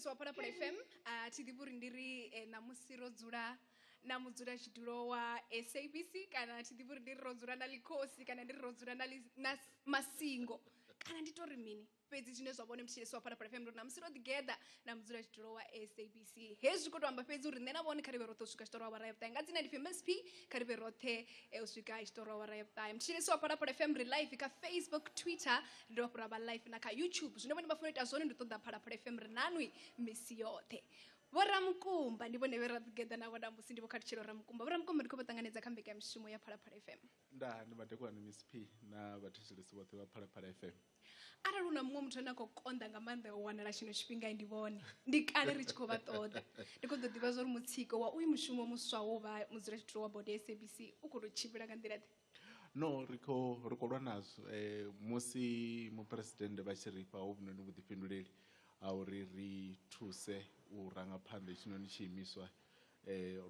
Muthetshelesi wa Phalaphala FM, a thi ḓivhi uri ndi ri ṋamusi ro dzula na mudzulatshidulo wa SABC, kana thi ḓivhi uri ndi ri ro dzula na ḽikhosi, kana ndi ri ro dzula na masingo, kana ndi tori mini. Fhedzi zwine zwa vhone, muthetshelesi wa Phalaphala FM, ndi uri ṋamusi ro ḓigeḓa na mudzulatshidulo wa SABC. Hezwi khou to amba fhedzi uri nṋe na vhone kha ri vhe roṱhe u swika tshiṱoro awara ya vhuṱahe. Nga dzina ndi pfi MSP, kha ri vhe roṱhe u swika tshiṱoro awara ya vhuṱahe. Muthetshelesi wa Phalaphala FM, ri live kha Facebook, Twitter, ri dovha hafhu ra vha live na kha YouTube. Zwine vhone vha funa u ita zwone ndi u ṱoḓa Phalaphala FM, ri nanwi misi yoṱhe. Vho Ramukumba ndi vhone vhe ra ḓigeḓa navho ṋamusi, ndi Vho Khathutshelo Ramukumba. Vho Ramukumba, ndi khou vha ṱanganedza kha mbekanyamushumo ya Phalaphala FM. Ndaa, ndi madekwana Miss P na vhathetshelesi vhoṱhe vha Phalaphala FM. Arali hu na muṅwe muthu ane a khou konḓa nga maanḓa u wanala tshino tshifhinga, ndi vhone. Ndi kale ri tshi khou vha ṱoḓa. Ndi khou ḓo ḓivha zwa uri mutsiko wa uyu mushumo muswa wo vha mudzulatshidulo wa bodo ya SABC u khou tou tshimbila nga nḓila ḓe? No, ri khou lwa nazwo. Musi muphuresidennde vha tshi ri fha hovhunoni vhuḓifhinduleli ha uri ri thuse u ranga phanḓa hetshinoni tshiimiswa,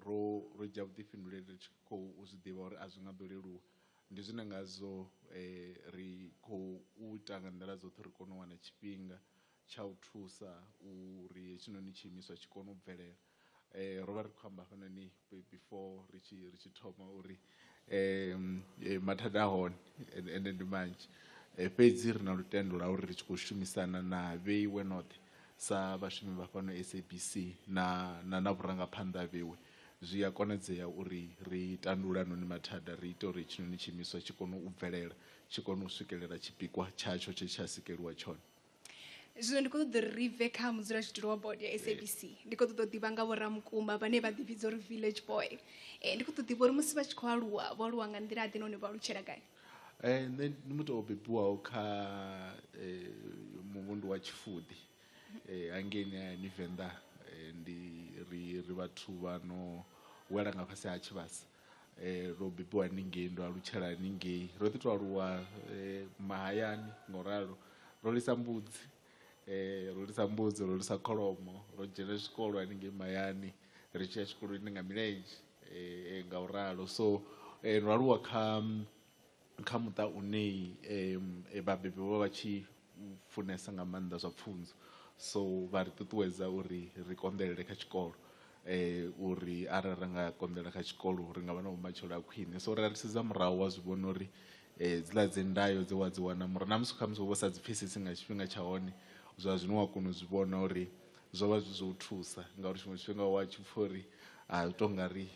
ro dzhia vhuḓifhinduleli ri tshi khou zwi ḓivha uri a zwi nga ḓo leluwa. Ndi zwine ngazwo ri khou ita nga nḓila dzoṱhe ri kone u wana tshifhinga tsha u thusa uri hetshinoni tshiimiswa tshi kone u bvelela. Ro vha ri khou amba hafhanoni before ri tshi thoma uri mathada a hone ende ndi manzhi, fhedzi ri na lutendo lwa uri ri tshi khou shumisana na vheiwe noṱhe sa vhashumi vha fhano SABC na vhurangaphanḓa vheiwe, zwi a konadzea uri ri tandulule anoni mathada, ri ite uri hetshinoni tshiimiswa tshi kone u bvelela, tshi kone u swikelela tshipikwa tshatsho tshe tsha sikeliwa tshone. Zwino ndi khou ṱoḓa uri ri bve kha mudzulatshidulo wa bodo ya SABC. Ndi khou ṱoḓa u ḓivha nga Vho Ramukumba vhane vha ḓivhidza uri Village Boy. Ndi khou ṱoḓa u ḓivha uri musi vha tshi khou aluwa, vho aluwa nga nḓila ḓe nahone vho alutshela gai? Nṋe ndi muthu o bebiwaho kha muvhundu wa Tshifuḓi hangeini hayani Venḓa. Ndi ri vhathu vha no wela nga fhasi ha Tshivhasa. Ro bebiwa haningei, ndo alutshela haningei, ro ḓi to aluwa mahayani ngauralo. Ro lisa mbudzi, ro lisa mbudzi, ro lisa kholomo, ro dzhena zwikolo haningei mahayani, ri tshi ya tshikoloni nga milenzhe ngauralo. So ndo aluwa kha muṱa une vhabebi vho vha vha tshi funesa nga maanḓa zwa pfunzo, so vha ri ṱuṱuwedza uri ri konḓelele kha tshikolo, uri arali ra nga konḓelela kha tshikolo ri nga vha na vhumatshelo ha khwine. So ra ri sedza murahu wa zwi vhona uri dziḽa dzi ndayo dze wa dzi wana murahu, na musi khamusi wo sa dzi pfhesesi nga tshifhinga tsha hone, zwa zwino wa kona u zwi vhona uri zwo vha zwi zwo u thusa, ngauri tshiṅwe tshifhinga wa tshi pfha uri a tou nga ri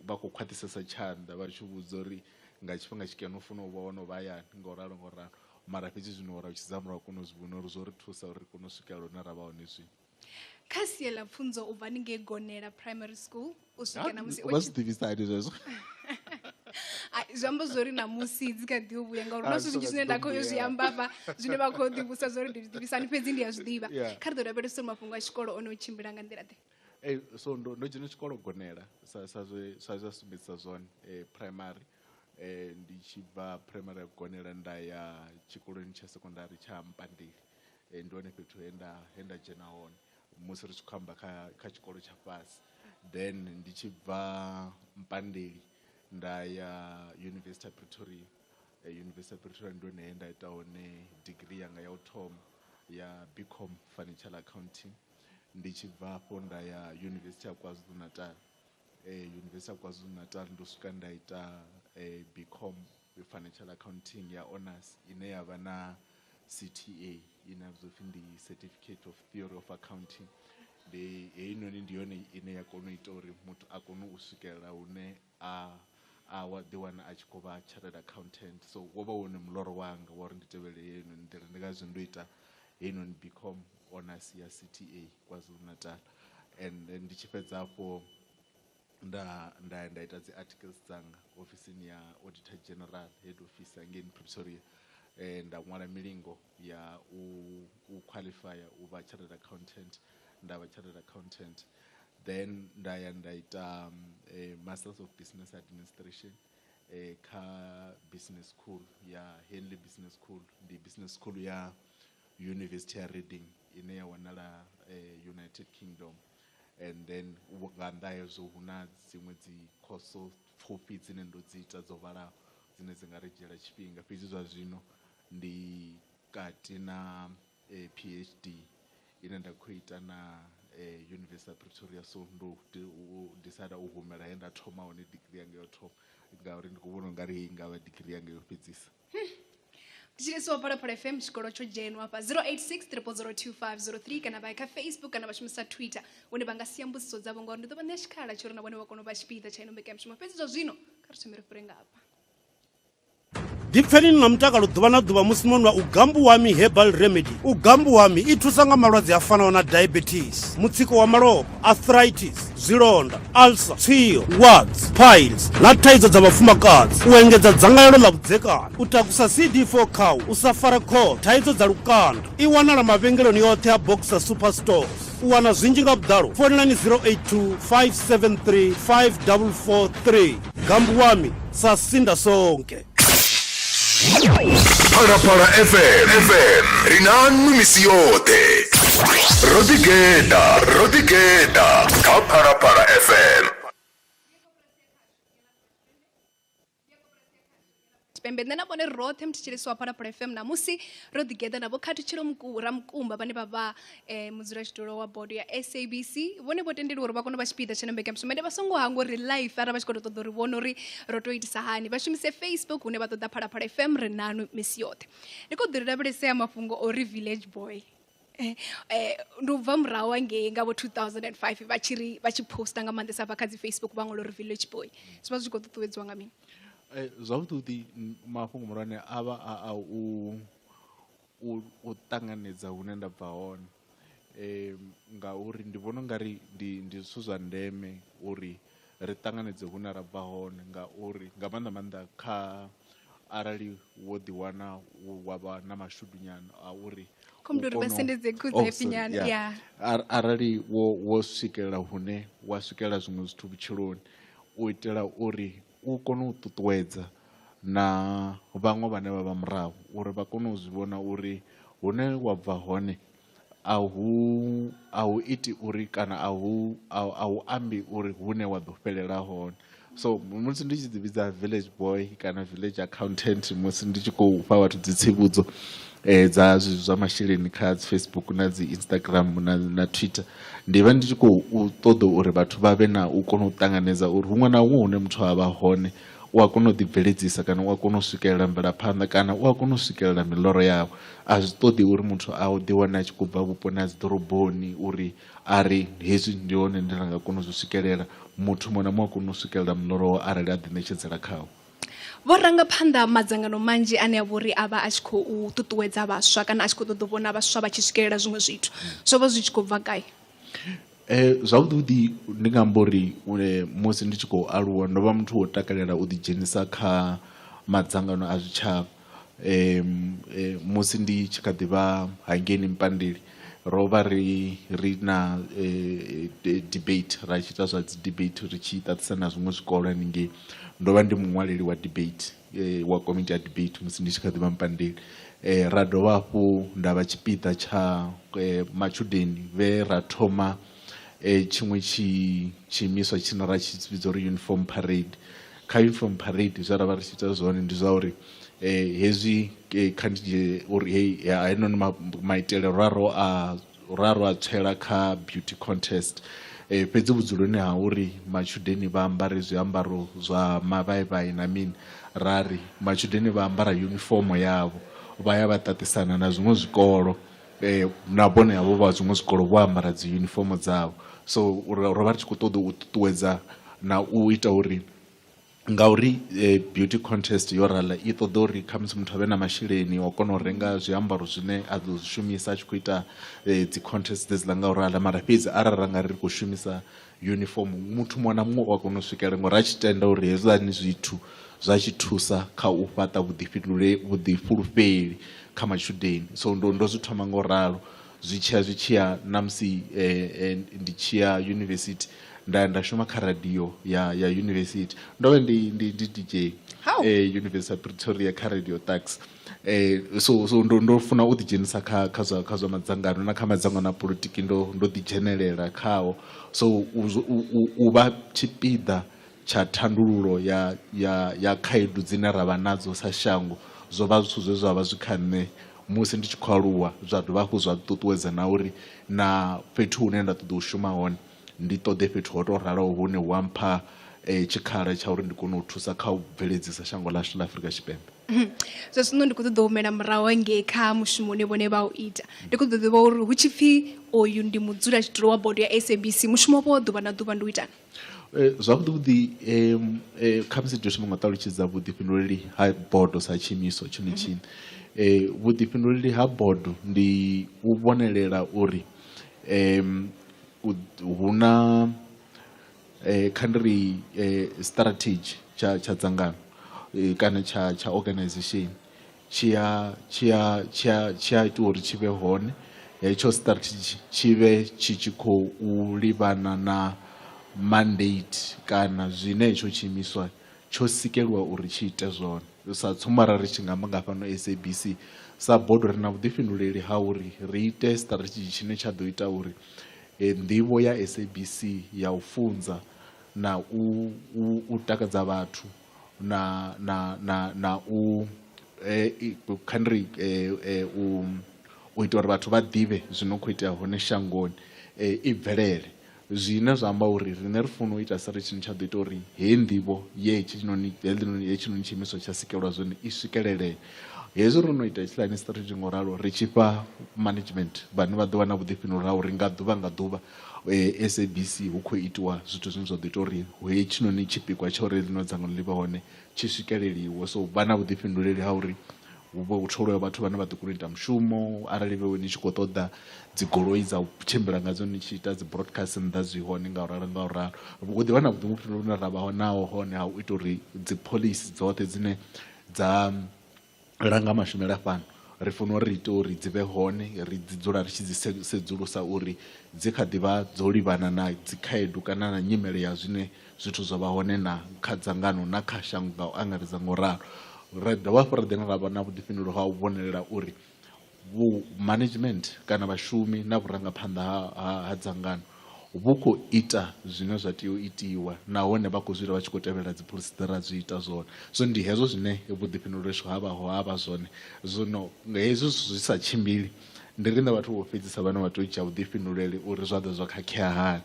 vha khou khwaṱhisesa tshanḓa vha tshi vhudza uri nga tshifhinga tshikene u funa u vha wo no vha hayani, nga u ralo nga u ralo. Mara fhedzi zwino ra tshi sedza murahu kona u zwi vhona uri zwo ri thusa uri ri kone u swikelela hune ra vha hone zwino. Kha sia ḽa pfunzo, u bva haningei Gonela Primary School u swika namusi vha zwi ḓivhisa hani zwezwo? Ai, zwi amba zwori namusi dzi kha ḓi u vhuya, ngauri na zwithu zwinzhi zwine nda khou yo zwi amba afha zwine vha khou ḓivhusa zwori ndi zwi ḓivhisani, fhedzi ndi a zwi ḓivha. Kha ri ḓo lavhelesa uri mafhungo a tshikolo one u tshimbila nga nḓila ḓe. So ndo dzhena tshikolo Gonela sa zwe sumbedzisa zwone, primary. Ndi tshi bva primary ya Gonela nda ya tshikoloni tsha sekondari tsha Mpandeli. Ndi hone fhethu he nda dzhena hone musi ri tshi khou amba kha tshikolo tsha fhasi. Then ndi tshi bva Mpandeli nda ya University ya Pretoria. University ya Pretoria ndi hone he nda ita hone degree yanga ya u thoma ya BCom Financial Accounting. Ndi tshi bva afho nda ya University ya KwaZulu Natal. University ya KwaZulu Natal ndo swika nda ita BCom Financial Accounting ya honors ine ya vha na CTA, ine ya vhidzwa upfhi ndi Certificate of Theory of Accounting. Ndi heinoni, ndi yone ine ya kona u ita uri muthu a kone u swikelela hune a wa ḓi wana a tshi khou vha chartered accountant. So wo vha wone muloro wanga wa uri ndi tevhele heinoni nḓila, ndi ngazwo ndo ita heinoni BCom honors ya CTA KwaZulu Natal. And then ndi tshi fhedza afho nda ita dzi articles dzanga ofisini ya Auditor General, head office hangeini Pretoria. Nda ṅwala milingo ya u qualifya u vha chartered accountant, nda vha chartered accountant. Then nda ya nda ita Masters of Business Administration kha business school ya Henley Business School. Ndi business school ya University ya Reading ine ya wanala United Kingdom. And then nga nnḓa hezwo hu na dziṅwe dzi khoso pfufhi dzine ndo dzi ita dzo vhalaho dzine dzi nga ri dzhiela tshifhinga, fhedzi zwa zwino ndi kati na PhD. ine nda khou ita na University ya Pretoria, so ndo decide u humela he nda thoma hone degree yanga yo thoma, ngauri ndi khou vhona ungari heyi ngavha degree yanga yo fhedzisa. Thetshelesiwa Phalaphala FM, tshikolo tsho dzhenwa hafha 086 0002503, kana vha ya kha Facebook kana vha shumisa Twitter, hune vha nga sia mbudziso dzavho, ngauri ndi ḓo vha ṋea tshikhala tsho uri na vhone vha kone u vha tshipiḓa tsha ino mbekanyamushumo. Fhedzi zwa zwino kha ri thome ri fhire nga hafha. Ḓipfeni ni na mutakalo ḓuvha na ḓuvha musi no nwa Ugambuwami Herbal Remedy. Ugambuwami i thusa nga malwadze a fanaho na diabetes, mutsiko wa malofha, arthritis, zwilonda, ulcer, tswio, warts, piles na thaidzo dza vhafumakadzi, u engedza dzangalelo ḽa vhudzekani, u takusa CD4 count, u sa fara khothe, thaidzo dza lukanda. I wanala mavhengeleni oṱhe a Boxer Superstores. U wana zwinzhi nga vhuḓalo founelani 082 573 5443. Gambuwami sa sinda sonke. Phalaphala FM, FM ri na nnu misi yoṱhe. Ro ḓigeḓa, ro ḓigeḓa kha Phalaphala FM. Tshipembe nṋe na vhone roṱhe muthetshelesi wa Phalaphala FM ṋamusi ro ḓigeḓa na Vho Khathutshelo Ramukumba vhane vha vha mudzulatshidulo wa bodo ya SABC. Vhone vho tendeliwa uri vha kone u vha tshipiḓa tsha ino mbekanyamushumo, ende vha songo hangwa uri live arali vha tshi khou tou ṱoḓa uri vhona uri ro tou itisa hani, vha shumise Facebook hune vha ṱoḓa Phalaphala FM, ri nanu misi yoṱhe. Ndi khou ḓi ri lavhelesea mafhungo ori Village Boy ndi u bva murahu hangei nga vho 2005 vha tshi ri vha tshi posta nga maanḓesa hafha kha dzi Facebook vha ṅwala uri Village Boy, zwi vha zwi khou ṱuṱuwedziwa nga mini? Zwavhuḓi vhuḓi mafhungo muhulwane a vha a a u u ṱanganedza hune nda bva hone, ngauri ndi vhona ungari ndi ndi zwithu zwa ndeme uri ri ṱanganedze hune ra bva hone, ngauri nga maanḓa maanḓa kha arali wo ḓi wana wa vha na mashudu nyana a uri Khombela uri vha sendedze khudze nyana ya arali wo wo swikelela hune wa swikelela zwiṅwe zwithu vhutshiloni, u itela uri u kone u ṱuṱuwedza na vhaṅwe vhane vha vha murahu uri vha kone u zwi vhona uri hune wa bva hone a hu a hu iti uri kana a hu a hu ambi uri hune wa ḓo fhelela hone. So musi ndi tshi ḓi vhidza village boy kana village accountant, musi ndi tshi khou fha vhathu dzi tsivhudzo dza zwithu zwa masheleni kha dzi Facebook na dzi Instagram na Twitter, ndi vha ndi tshi khou ṱoḓa uri vhathu vha vhe na u kona u ṱanganedza uri huṅwe na huṅwe hune muthu a vha hone u a kona u ḓibveledzisa kana u a kona u swikelela mvelaphanḓa kana u a kona u swikelela miḽoro yawe. A zwi ṱoḓi uri muthu a ḓiwane a tshi khou bva vhuponi ha dzi ḓoroboni uri a ri hezwi ndi hone nda nga kona u zwi swikelela. Muthu muṅwe na muṅwe a kona u swikelela muḽoro wawe arali a ḓiṋetshedzela khawo. Vho ranga phanḓa madzangano manzhi ane a vha uri a vha a tshi khou ṱuṱuwedza vhaswa kana a tshi khou ṱoḓa u vhona vhaswa vha tshi swikelela zwiṅwe zwithu. Zwo vha zwi tshi khou bva gai? Zwavhuḓi vhuḓi ndi nga amba uri musi ndi tshi khou aluwa ndo vha muthu wo takalela u ḓi dzhenisa kha madzangano a zwitshavha. Musi ndi tshi kha ḓi vha hangeini Mpandeli ro vha ri ri na debate ra tshi ita zwa dzi debate ri tshi ṱaṱisana na zwiṅwe zwikolo haningei, ndo vha ndi muṅwaleli wa debate wa komiti ya debate musi ndi tshi kha ḓi vha Mpandeli. Ra dovha hafhu nda vha tshipiḓa tsha matshudeni vhe ra thoma tshiṅwe tshi tshiimiswa tshine ra tshi vhidza uri uniform parade. Kha uniform parade zwe ra vha ri tshi ita zwone ndi zwa uri hezwi kha ndi dzhie uri hei heinoni maitele ra ro a ra ro a tswela kha beauty contest, fhedzi vhudzuloni ha uri matshudeni vha ambare zwiambaro zwa mavhaivhai na mini, ra ri matshudeni vha ambara yunifomo yavho vha ya vha ṱaṱisana na zwiṅwe zwikolo na vhone havho vha zwiṅwe zwikolo vho ambara dzi yunifomo dzavho. So ro vha ri tshi khou ṱoḓa u ṱuṱuwedza na u ita uri ngauri beauty contest yo rala i ṱoḓa uri khamusi muthu avhe na masheleni wa kona u renga zwiambaro zwine a ḓo zwi shumisa a tshi khou ita dzi contest dzedziḽa nga u rala, mara fhedzi arali ra nga ri khou shumisa uniform muthu muṅwe na muṅwe u a kona u swikelela ngori a tshi tenda uri hezwiḽani zwithu zwa tshi thusa kha u fhaṱa vhuḓifhinduleli vhuḓifhulufheli kha matshudeni. So ndo ndo zwi thoma nga u ralo zwi tshiya zwi tshiya na musi ndi tshiya yunivesithi nda ya nda shuma kha radio ya ya yunivesithi ndo vha ndi ndi ndi DJ How? University ya Pretoria kha radio Tax. So so ndo ndo funa u ḓi dzhenisa kha kha zwa kha zwa madzangano na kha madzangano a politiki ndo ndo ḓi dzhenelela khao. So u u vha tshipiḓa tsha thandululo ya ya ya khaedu dzine ra vha nadzo sa shango zwo vha zwithu zwe zwa vha zwi kha nṋe. Musi ndi tshi khou aluwa zwa dovha hafhu zwa ṱuṱuwedza na uri na fhethu hune nda ṱoḓa u shuma hone ndi ṱoḓe fhethu ho tou raloho hune hu a mpha tshikhala tsha uri ndi kone u thusa kha u bveledzisa shango ḽashu ḽa Afrika Tshipembe. Zwa zwino ndi khou ṱoḓa u humela murahu hangei kha mushumo une vhone vha u ita. Ndi khou ṱoḓa u ḓivha uri hu tshi pfhi oyu ndi mudzulatshidulo wa bodo ya SABC mushumo wavho wa ḓuvha na ḓuvha ndi u itani? Zwavhuḓi vhuḓi khamusi ndi thoma nga u ṱalutshedza vhuḓifhinduleli ha bodo sa tshiimiswa tshone tshiṋe. Vhuḓifhinduleli ha bodo ndi u vhonelela uri hu na kha ndi ri strategy tsha tsha dzangano kana tsha tsha organization tshi a tshi a tshi a tshi a itiwa uri tshi vhe hone hetsho strategy tshi vhe tshi tshi khou livhana na mandate kana zwine hetsho tshiimiswa tsho sikelwa uri tshi ite zwone. Sa tsumbo arali ri tshi nga amba nga fhano SABC sa bodo ri na vhuḓifhinduleli ha uri ri ite strategy tshine tsha ḓo ita uri nḓivho ya SABC ya u funza na u u takadza vhathu na na na na u kha ndi ri u ita uri vhathu vha ḓivhe zwino khou itea hone shangoni i bvelele. Zwine zwa amba uri riṋe ri funa u ita sa ri tshine tsha ḓo ita uri heyi nḓivho ye hetshinoni hetshinoni tshiimiswa tsha sikelwa zwone i swikelelee. Hezwi ro no ita hetshiḽani strategy ngo ralo ri tshi fha management vhane vha ḓo vha na vhuḓifhinduleli ha uri nga ḓuvha nga ḓuvha SABC hu khou itiwa zwithu zwine zwa ḓo ita uri hetshinoni tshipikwa tsha uri ḽino dzangano ḽi vhe hone tshi swikeleliwe. So vha na vhuḓifhinduleli ha uri hu vhe hu tholiwe vhathu vhane vha ḓo kona u ita mushumo arali vhe ni tshi khou ṱoḓa dzi goloi dza u tshimbila ngadzo ni tshi ita dzi broadcast nnḓa zwi hone nga u ralo nga u ralo. Hu ḓivha na vhuḓifhinduleli vhune ra vha naho hone ha u ita uri dzi phoḽisi dzoṱhe dzine dza langa mashumele a fhano ri funa uri ri ite uri dzi vhe hone ri dzi dzula ri tshi dzi sedzulusa uri dzi kha ḓivha dzo livhana na dzi khaedu kana na nyimele ya zwine zwithu zwa vha hone na kha dzangano na kha shango nga u angaredza ngo ralo. Ra dovha hafhu ra ḓi ra vha na vhuḓifhinduleli ha u vhonelela uri vhu management kana vhashumi na vhurangaphanḓa ha, ha, ha dzangano vhu khou ita zwine zwa tea u itiwa nahone vha khou zwi ita vha tshi khou tevhela dzi phoḽisi dze ra zwi ita zwone. So ndi hezwo zwine vhuḓifhinduleli ha vha ha vha zwone. Zwino hezwi zwi sa tshimbili ndi riṋe vhathu vho fhedzisa vhane vha tea u dzhia vhuḓifhinduleli uri zwa ḓa zwa khakhea hani.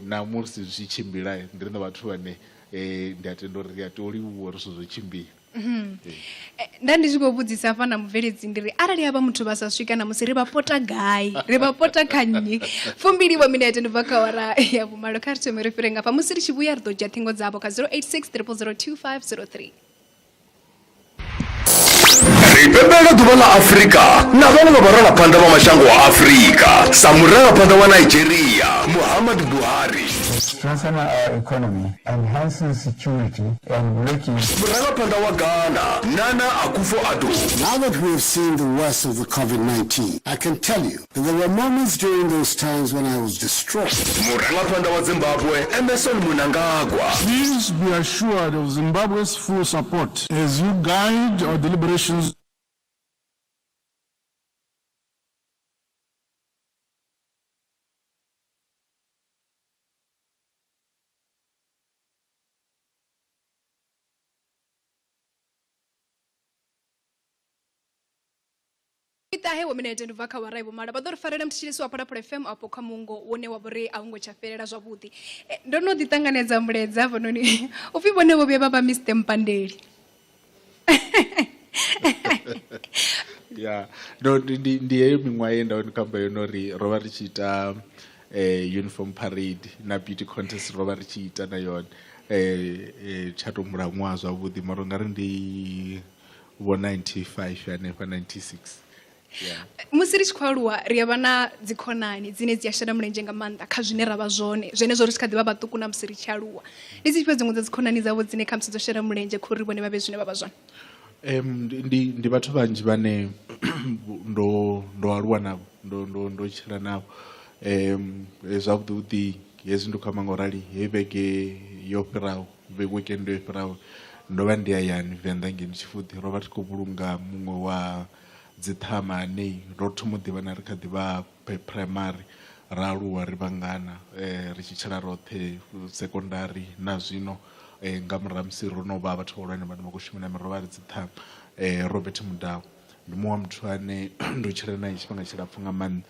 Na musi zwi tshi tshimbila ndi riṋe vhathu vhane ndi a tenda uri ri a tea u livhuwa uri zwithu zwo tshimbila. Nda ndi tshi khou vhudzisa hafha na mubveledzi ndi ri arali havha muthu vha sa swika namusi ri vha pota gai ri vha pota kha nnyi fumbili wa minete ndi bva kha awara ya vhumalo kha ri thome ri fhire ngafha musi ri tshi vhuya ri ḓo dzhia ṱhingo dzavho kha 086 000 2503. Ri pembelela Ḓuvha ḽa Afrika na vhaṅwe vha vharangaphanḓa vha mashango a Afrika sa murangaphanḓa wa Nigeria Muhammadu Buhari, Strengthening our economy, enhancing security and making. Murangaphanḓa wa Ghana Nana Akufo-Addo. Now that we have seen the worst of the COVID-19, I can tell you that there were moments during those times when I was distraught. Murangaphanḓa wa Zimbabwe Emmerson Mnangagwa. Please be assured of Zimbabwe's full support as you guide our deliberations. Iṱahe wa minete ndi bva kha awara ya vhumalo vha ḓo ri farela muthetshelesi wa Phalaphala FM afho kha mungo wone wa vhori a hu ngo tsha fhelela zwavhuḓi. Ndo no ḓi ṱanganedza mulaedza hafhanoni upfhi vhone vho vhuya vha vha Mr Mpandeli. Ya no ndi ndi heyo miṅwaha ye nda vha ndi khou amba yone uri ro vha ri tshi ita uniform parade na beauty contest ro vha ri tshi ita na yone tsha to humbula ṅwaha zwavhuḓi mara ungari ndi vho 95 hanefha 96 yeah. Musi ri tshi khou aluwa ri a vha na dzikhonani dzine dzi a shela mulenzhe nga maanḓa kha zwine ra vha zwone zwenezwo ri tshi kha ḓi vha vhaṱuku na musi ri tshi aluwa. Ndi dzifhio dziṅwe dza dzikhonani dzavho dzine khamusi dzo shela mulenzhe kha uri vhone vha vhe zwine vha vha zwone? Ndi, ndi vhathu vhanzhi vhane ndo ndo aluwa navho ndo ndo ndo tshila navho zwavhuḓi vhuḓi hezwi ndi khou amba nga u rali heyi vhege yo fhiraho weekend yo fhiraho ndo vha ndi hayani Venḓa ngei Tshifuḓi ro vha ri tshi khou vhulunga muṅwe wa dzi ṱhama hanei ro thoma u ḓivhana ri kha ḓi vha primary ra aluwa ri vhangana ri tshi tshila roṱhe sekondari na zwino nga murahu ha musi ro no vha vhathu vhahulwane vhane vha khou shuma na ro vha ri dzi ṱhama Robert Mudau. Ndi muṅwe wa muthu ane ndo tshila nae tshifhinga tshilapfhu nga maanḓa.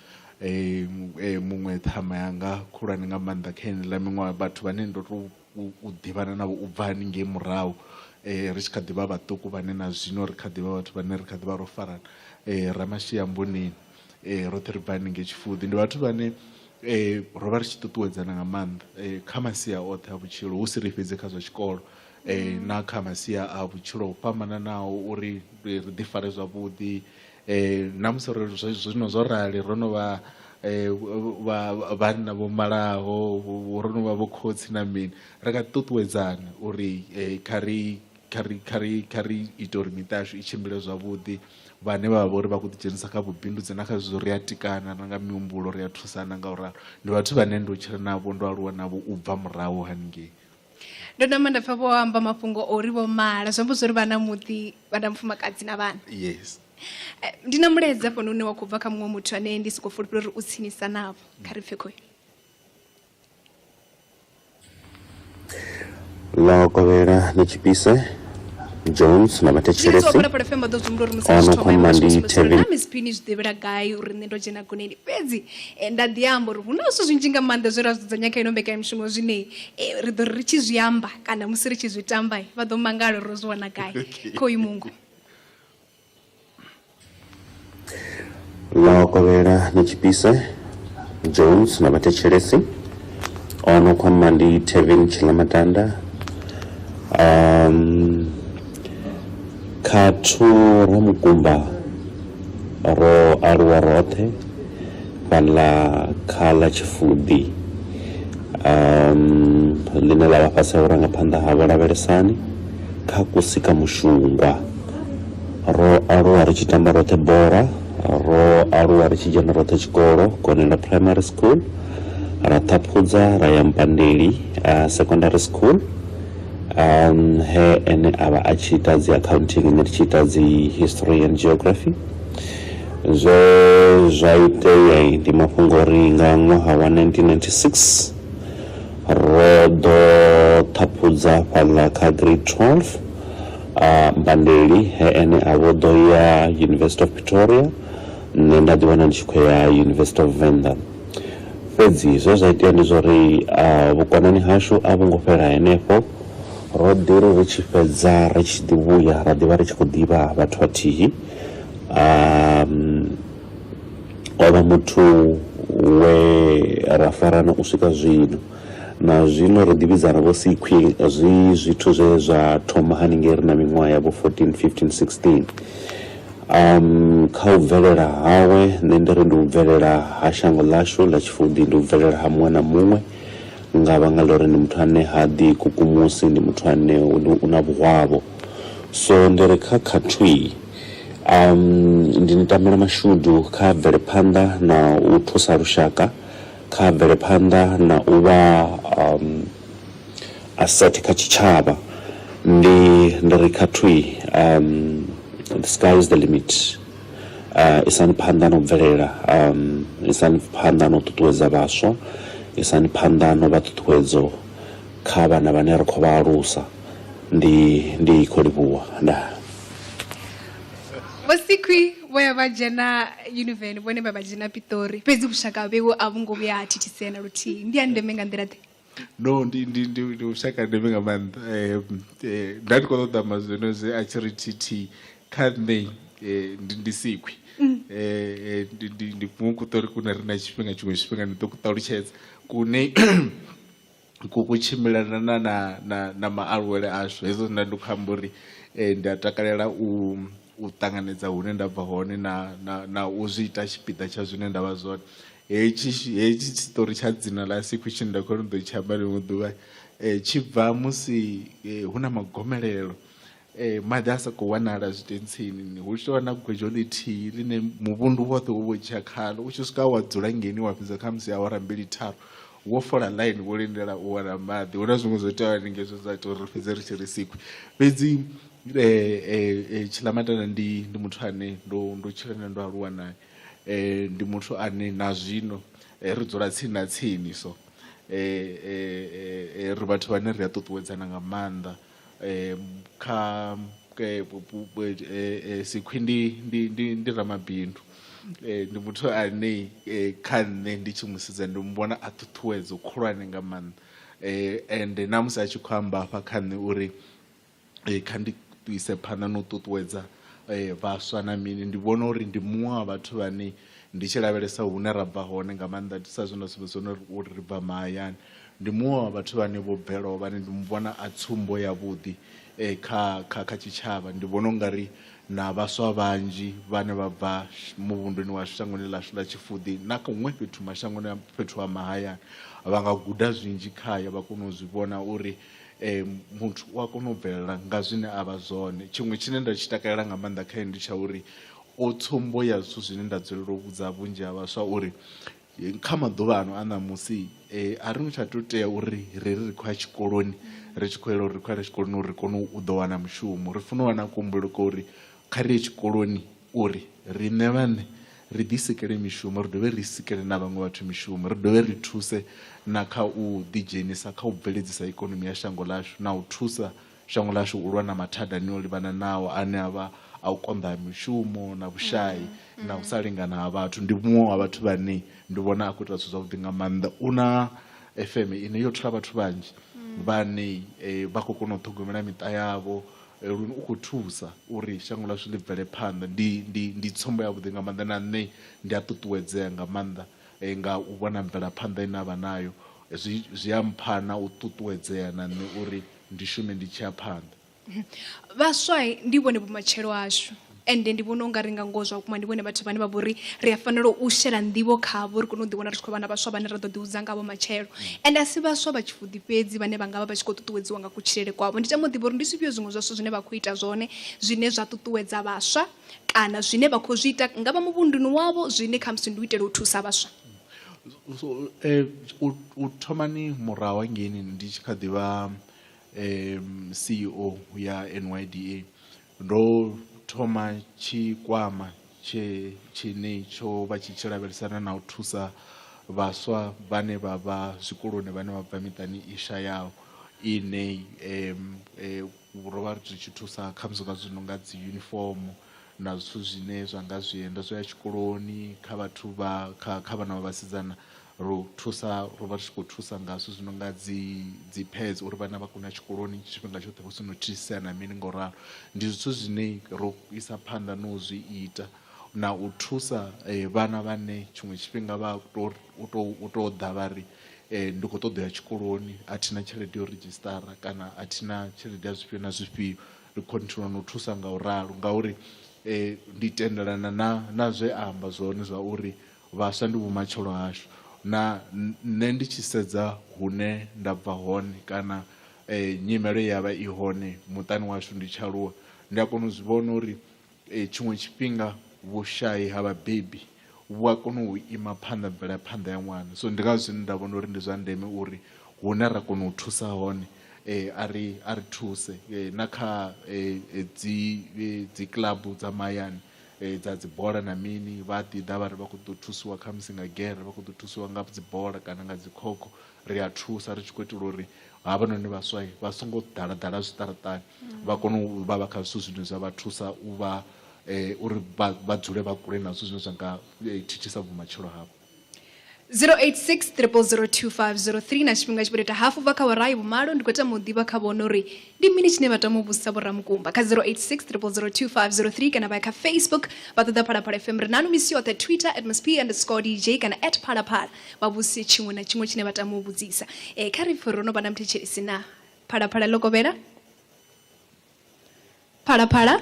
Muṅwe ṱhama yanga khulwane nga maanḓa kha heneiḽa miṅwaha vhathu vhane ndo tou u ḓivhana navho u bva haningei murahu ri tshi kha ḓi vha vhaṱuku vhane na zwino ri kha ḓi vha vhathu vhane ri kha ḓi vha ro farana. Ramashia Mboneni roṱhe ri bva haningei Tshifuḓi. Ndi vhathu vhane ro vha ri tshi ṱuṱuwedzana nga maanḓa kha masia oṱhe a vhutshilo hu si ri fhedzi kha zwa tshikolo na kha masia a vhutshilo ho fhambananaho uri ri ḓi fare zwavhuḓi na musi ri zwino zwo rali ro no vha vhanna vho malaho ro no vha vho khotsi na mini ri nga ṱuṱuwedzana uri kha ri kha ri kha ri kha ri ite uri miṱa yashu i tshimbile zwavhuḓi vhane vha vha uri vha khou ḓidzhenisa kha vhubindudzi na kha zwezwo ri a tikana na nga mihumbulo ri a thusana nga u ralo ndi vhathu vhane ndo tshila navho ndo aluwa navho u bva murahu haningei. Ndo namba nda pfa vho amba mafhungo o uri vho mala zwi amba zwori vha na muḓi vha na mufumakadzi na vhana. Yes. Ndi na mulaedza hafhanoni une wa khou bva kha muṅwe muthu ane ndi soko fulufhela uri u tsinisa navho kha ri pfe khoyu. Ḽo kovhela ḽi tshipise Jones na vhathetshelesi Phalaphala FM vha ḓo zwi humbula uri musi ono ri tshi thoma khomba vha tshi ndi khou sumbedza uri Tevin na Miss P ni zwi ḓivhela gai uri nṋe ndo dzhena goneni fhedzi eh, nda ḓi amba uri hu na zwithu zwinzhi nga maanḓa zwe ra zwi dzudzanya kha ino mbekanyamushumo zwine eh, ri ḓo ri ri tshi zwi amba kana musi ri tshi zwi tamba eh, vha ḓo mangala uri ro zwi wana gai khoyu mungo Ḽo kovhela ḽi tshipise Jones na vhathetshelesi ono khomba ndi Tevin Tshilamatanda um, khathu Ramukumba ro aluwa roṱhe fhaḽa kha ḽa Tshifuḓi um, ḽine ḽa vha fhasi ha vhurangaphanḓa ha Vho Lavhelesani kha kusi ka Mushungwa. Ro aluwa ri tshi tamba roṱhe bola, ro aluwa ri tshi dzhena roṱhe tshikolo Gonela Primary School, ra ṱhaphudza ra ya Mpandeli uh, Secondary School um, he ene a vha a tshi ita dzi accounting nṋe ndi tshi ita dzi history and geography. Zwe zwa itea ndi mafhungo uri nga ṅwaha wa 1996 ro ḓo ṱhaphudza fhaḽa kha grade 12 a Mbandeli he ene a vho ḓo ya University of Pretoria nṋe nda ḓi wana ndi tshi khou ya University of Venda. Fhedzi zwe zwa itea ndi zwori vhukonani hashu a vhu ngo fhela henefho, ro ḓi ri ri tshi fhedza ri tshi ḓi vhuya ra ḓivha ri tshi khou ḓivha vhathu vhathihi. O vha muthu we ra farana u swika zwino. Na zwino ri ḓi vhidzana vho Sikhwi, zwi zwithu zwe zwa thoma haningei ri na miṅwaha ya vho 14, 15, 16. Um, kha u bvelela hawe nṋe ndi ri ndi u bvelela ha shango ḽashu ḽa Tshifuḓi, ndi u bvelela ha muṅwe na muṅwe nga vhanga ḽa uri ndi muthu ane ha ḓi kukumusi, ndi muthu ane u na vhuhwavho. So ndi ri kha khathwi um, ndi ni tamela mashudu kha bvele phanḓa na u thusa lushaka. Kha bvele phanḓa na u vha um, asset kha tshitshavha. Ndi ndi ri kha thwi um, the sky is the limit. Uh, isani phanḓa na u bvelela um, isani phanḓa na u ṱuṱuwedza vhaswa, isani phanḓa na u vha ṱhuṱhuwedzo kha vhana vhane ri khou vha alusa. Ndi ndi khou livhuwa ndaa. Vho Sikhwi vho ya vha dzhena Univen, vhone vha vha dzhena Pitori, fhedzi vhushaka vheu a vhu ngo vhuya ha thithisea na luthihi. Ndi ya ndeme nga nḓila ḓe? No, ndi ndi ndi ndi vhushaka ha ndeme nga maanḓa. Nda ndi khou ṱoḓa amba zwino zwe a tshi ri TT kha nṋe ndi ndi Sikhwi. Ndi ndi ndi kuṅwe kuṱori kune ri na tshifhinga tshiṅwe tshifhinga ndi ḓo ku ṱalutshedza kune ku ku tshimbilelana na na na na maaluwele ashu hezwo nda ndi khou amba uri ndi a takalela u u ṱanganedza hune nda bva hone na na na u zwi ita tshipiḓa tsha zwine nda vha zwone. Hetshi hetshi tshiṱori tsha dzina ḽa Sikhwi tshine nda khou ri ndi ḓo tshi amba ḽiṅwe ḓuvha tshi bva musi hu na magomelelo Maḓi a sa khou wanala zwitentsini hu tshi tovha na gwedzho ḽithihi ḽine muvhundu woṱhe wo vho dzhia khalo u tshi swika wa dzula ngeini wa fhedza khamusi awara mbili tharu wo fola ḽaini wo lindela u wana maḓi hu na zwiṅwe zwo iteaho haningei zwe zwa ita uri ri fhedze ri tshi ri sikwe fhedzi Tshiḽamatanda ndi ndi muthu ane ndo ndo tshila nae ndo aluwa nae ndi muthu ane na zwino ri dzula tsini na tsini so ri vhathu vhane ri a ṱuṱuwedzana nga maanḓa. Kha Sikhwi ndi ndi ndi ndi ramabindu. Ndi muthu ane kha nṋe ndi tshi musedza ndi muvhona a ṱhuṱhuwedzo khulwane nga maanḓa. Ende na musi a tshi khou amba hafha kha nṋe uri kha ndi ise phanḓa na u ṱuṱuwedza vhaswa na mini, ndi vhona uri ndi muṅwe wa vhathu vhane ndi tshi lavhelesa hune ra bva hone nga maanḓa sa zwe nda sumbedza hone uri ri bva mahayani, ndi muṅwe wa vhathu vhane vho bvelaho vhane ndi muvhona a tsumbo yavhuḓi kha kha kha tshitshavha. Ndi vhona ungari na vhaswa vhanzhi vhane vha bva muvhunduni washu shangoni ḽashu ḽa Tshifuḓi na huṅwe fhethu mashangoni fhethu ha mahayani vha nga guda zwinzhi khaye, vha kona u zwi vhona uri muthu u a kona u bvelela nga zwine a vha zwone. Tshiṅwe tshine nda tshi takalela nga maanḓa khae ndi tsha uri o tsumbo ya zwithu zwine nda dzulela u vhudza vhunzhi ha vhaswa uri kha maḓuvha ano a ṋamusi a ri ngo tsha tou tea uri ri ri ri khou ya tshikoloni ri tshi khou yela uri ri khou yela tshikoloni uri ri kone u ḓo wana mushumo. Ri funa u vha na kuhumbulele kwa uri kha ri ye tshikoloni uri riṋe vhaṋe ri ḓi sikele mishumo, ri dovhe ri sikele na vhaṅwe vhathu mishumo, ri dovhe ri thuse na kha u ḓidzhenisa kha u bveledzisa ikonomi ya shango ḽashu na u thusa shango ḽashu u lwa na mathada ane o livhana nao ane a vha a u konḓa ha mishumo na vhushai na u sa lingana ha vhathu. Ndi muṅwe wa vhathu vhane ndi vhona a khou ita zwithu zwavhuḓi nga maanḓa. U na FM ine yo thola vhathu vhanzhi vhane vha khou kona u ṱhogomela miṱa yavho, lune u khou thusa uri shango ḽashu ḽi bvele phanḓa. Ndi ndi ndi tsumbo yavhuḓi nga maanḓa na nṋe ndi a ṱuṱuwedzea nga maanḓa nga u vhona mvelaphanḓa ine a vha nayo, zwi zwi a mpha na u ṱuṱuwedzea na nṋe uri ndi shume ndi tshi ya phanḓa. Vhaswa ndi vhone vhumatshelo hashu ende ndi vhona ungari nga ngoho zwa vhukuma ndi vhone vhathu vhane vha vhori ri a fanela u shela nḓivho khavho ri kone u ḓiwana ri tshi khou vha na vhaswa vhane ra ḓo ḓihudza ngavho matshelo. Ende a si vhaswa vha Tshifuḓi fhedzi vhane vha nga vha vha tshi khou ṱuṱuwedziwa nga kutshilele kwavho. Ndi tama u ḓivha uri ndi zwifhio zwiṅwe zwa zwithu zwine vha khou ita zwone zwine zwa ṱuṱuwedza vhaswa kana zwine vha khou zwi ita nga vha muvhunduni wavho zwine khamusi ndi u itela u thusa vhaswa. So u thomani murahu hangeini ndi tshi kha ḓi vha CEO ya NYDA ndo thoma tshikwama tshe tshine tsho vha tshi tshi lavhelesana na u thusa vhaswa vhane vha vha zwikoloni vhane vha bva miṱani i shayaho ine ro vha ri tshi thusa khamusi nga zwithu zwi no nga dzi uniform na zwithu zwine zwa nga zwienda zwo ya tshikoloni kha vhathu vha kha kha vhana vha vhasidzana ro thusa ro vha ri tshi khou thusa nga zwithu zwi no nga dzi dzi pads uri vhana vha kone u ya tshikoloni tshifhinga tshoṱhe hu si na u thithisea na mini ngo ralo. Ndi zwithu zwine ro isa phanḓa na u zwi ita na u thusa vhana vhane tshiṅwe tshifhinga vha to u to u to ḓa vha ri ndi khou ṱoḓa u ya tshikoloni a thina tshelede yo ridzhisitara kana a thina tshelede ya zwifhio na zwifhio ri khonthiniwa na u thusa nga u ralo ngauri ndi tendelana na na zwe a amba zwone zwa uri vhaswa ndi vhumatshelo hashu. Na nṋe ndi tshi sedza hune nda bva hone kana nyimelo ye ya vha i hone muṱani washu ndi tshi aluwa ndi a kona u zwi vhona uri tshiṅwe tshifhinga vhushai ha vhabebi vhu a kona u ima phanḓa mvelaphanḓa ya ṅwana. So ndi ngazwo zwine nda vhona uri ndi zwa ndeme uri hune ra kona u thusa hone a ri a ri thuse na kha dzi dzi club dza mahayani dza dzi bola na mini vha ḓi ḓa vha ri vha khou ḓo thusiwa khamusi nga gere vha khou ḓo thusiwa nga dzi bola kana nga dzi khokho ri a thusa ri tshi khou itela uri havhanoni vhaswa vha songo ḓala ḓala zwiṱaraṱani vha kone u vha vha kha zwithu zwine zwa vha thusa u vha uri vha dzule vha kule na zwithu zwine zwa nga thithisa vhumatshelo havho. 086 0002503 na tshifhinga tshi vho hafu bva kha awara ya vhumalo ndi khou tama u ḓivha kha vhone uri ndi mini tshine vha tama u vhudzisa vhoramukumba kha 086 0002503 kana vha ya kha Facebook vha ṱoḓa Phalaphala FM ri nanu misi yoṱhe Twitter at msp underscore dj kana at phalaphala vha vhudzise tshiṅwe na tshiṅwe tshine vha tama u vhudzisa e, kha ri pfe ro no vha na muthetshelesi na Phalaphala ḽo kovhela Phalaphala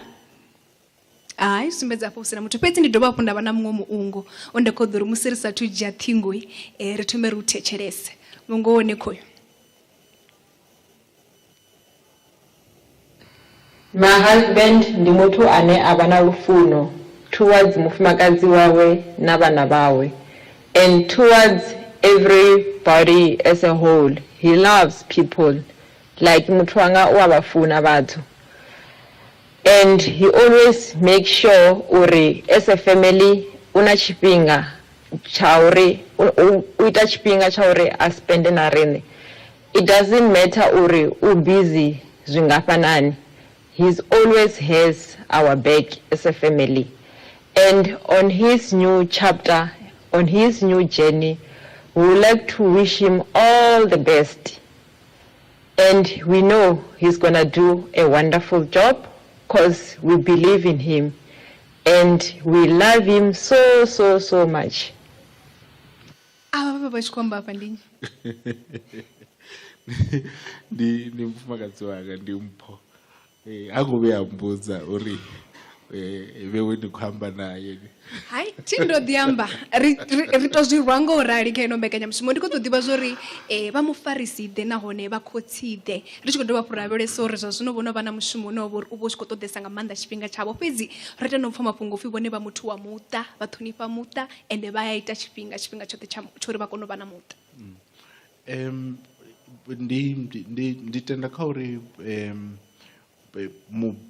Hai, sumbedza hafho hu si na muthu fhedzi ndi dovha hafhu nda vha na muṅwe muungo o nda khou ḓo uri musi ri sathu dzhia ṱhingoi ri thome ri u thetshelese muungo wone khoyu. My husband ndi muthu ane a vha na lufuno towards mufumakadzi wawe na vhana vhawe and towards everybody as a whole he loves people like muthu wanga u a vha funa vhathu. And he always make sure uri as a family u na tshifhinga tsha uri u ita tshifhinga tsha uri a spende na riṋe. It doesn't matter uri u busy zwingafhanani. He's always has our back as a family. And on his new chapter, on his new journey, we would like to wish him all the best. And we know he's going to do a wonderful job because we believe in him. And we love him so, so, so much. Avha vha vha tshi khou amba afha ndi nnyi? Ndi ndi mufumakadzi wanga, ndi Mpho. Ha ngo vhuya a mbudza uri vhewe ndi khou amba naye. Hai, thi ndo ḓi amba ri, ri, ri to zwi rwa ngo rali kha ino mbekanyamushumo. Ndi khou ḓo ḓivha zwori vha mufarisi ḓe nahone vha khotsi ḓe. Ri tshi khou dovha hafhu ra lavhelesa uri zwa zwino vho no vha na mushumo une wa vha uri u vha u tshi khou ṱoḓesa nga maanḓa tshifhinga tshavho, fhedzi ri tenda u pfha mafhungo upfhi vhone vha muthu wa muṱa, vha ṱhonifha muṱa ende vha ya ita tshifhinga tshifhinga tshoṱhe tsha tsho uri vha kone u vha na muṱa. Ndi, ndi, ndi tenda kha uri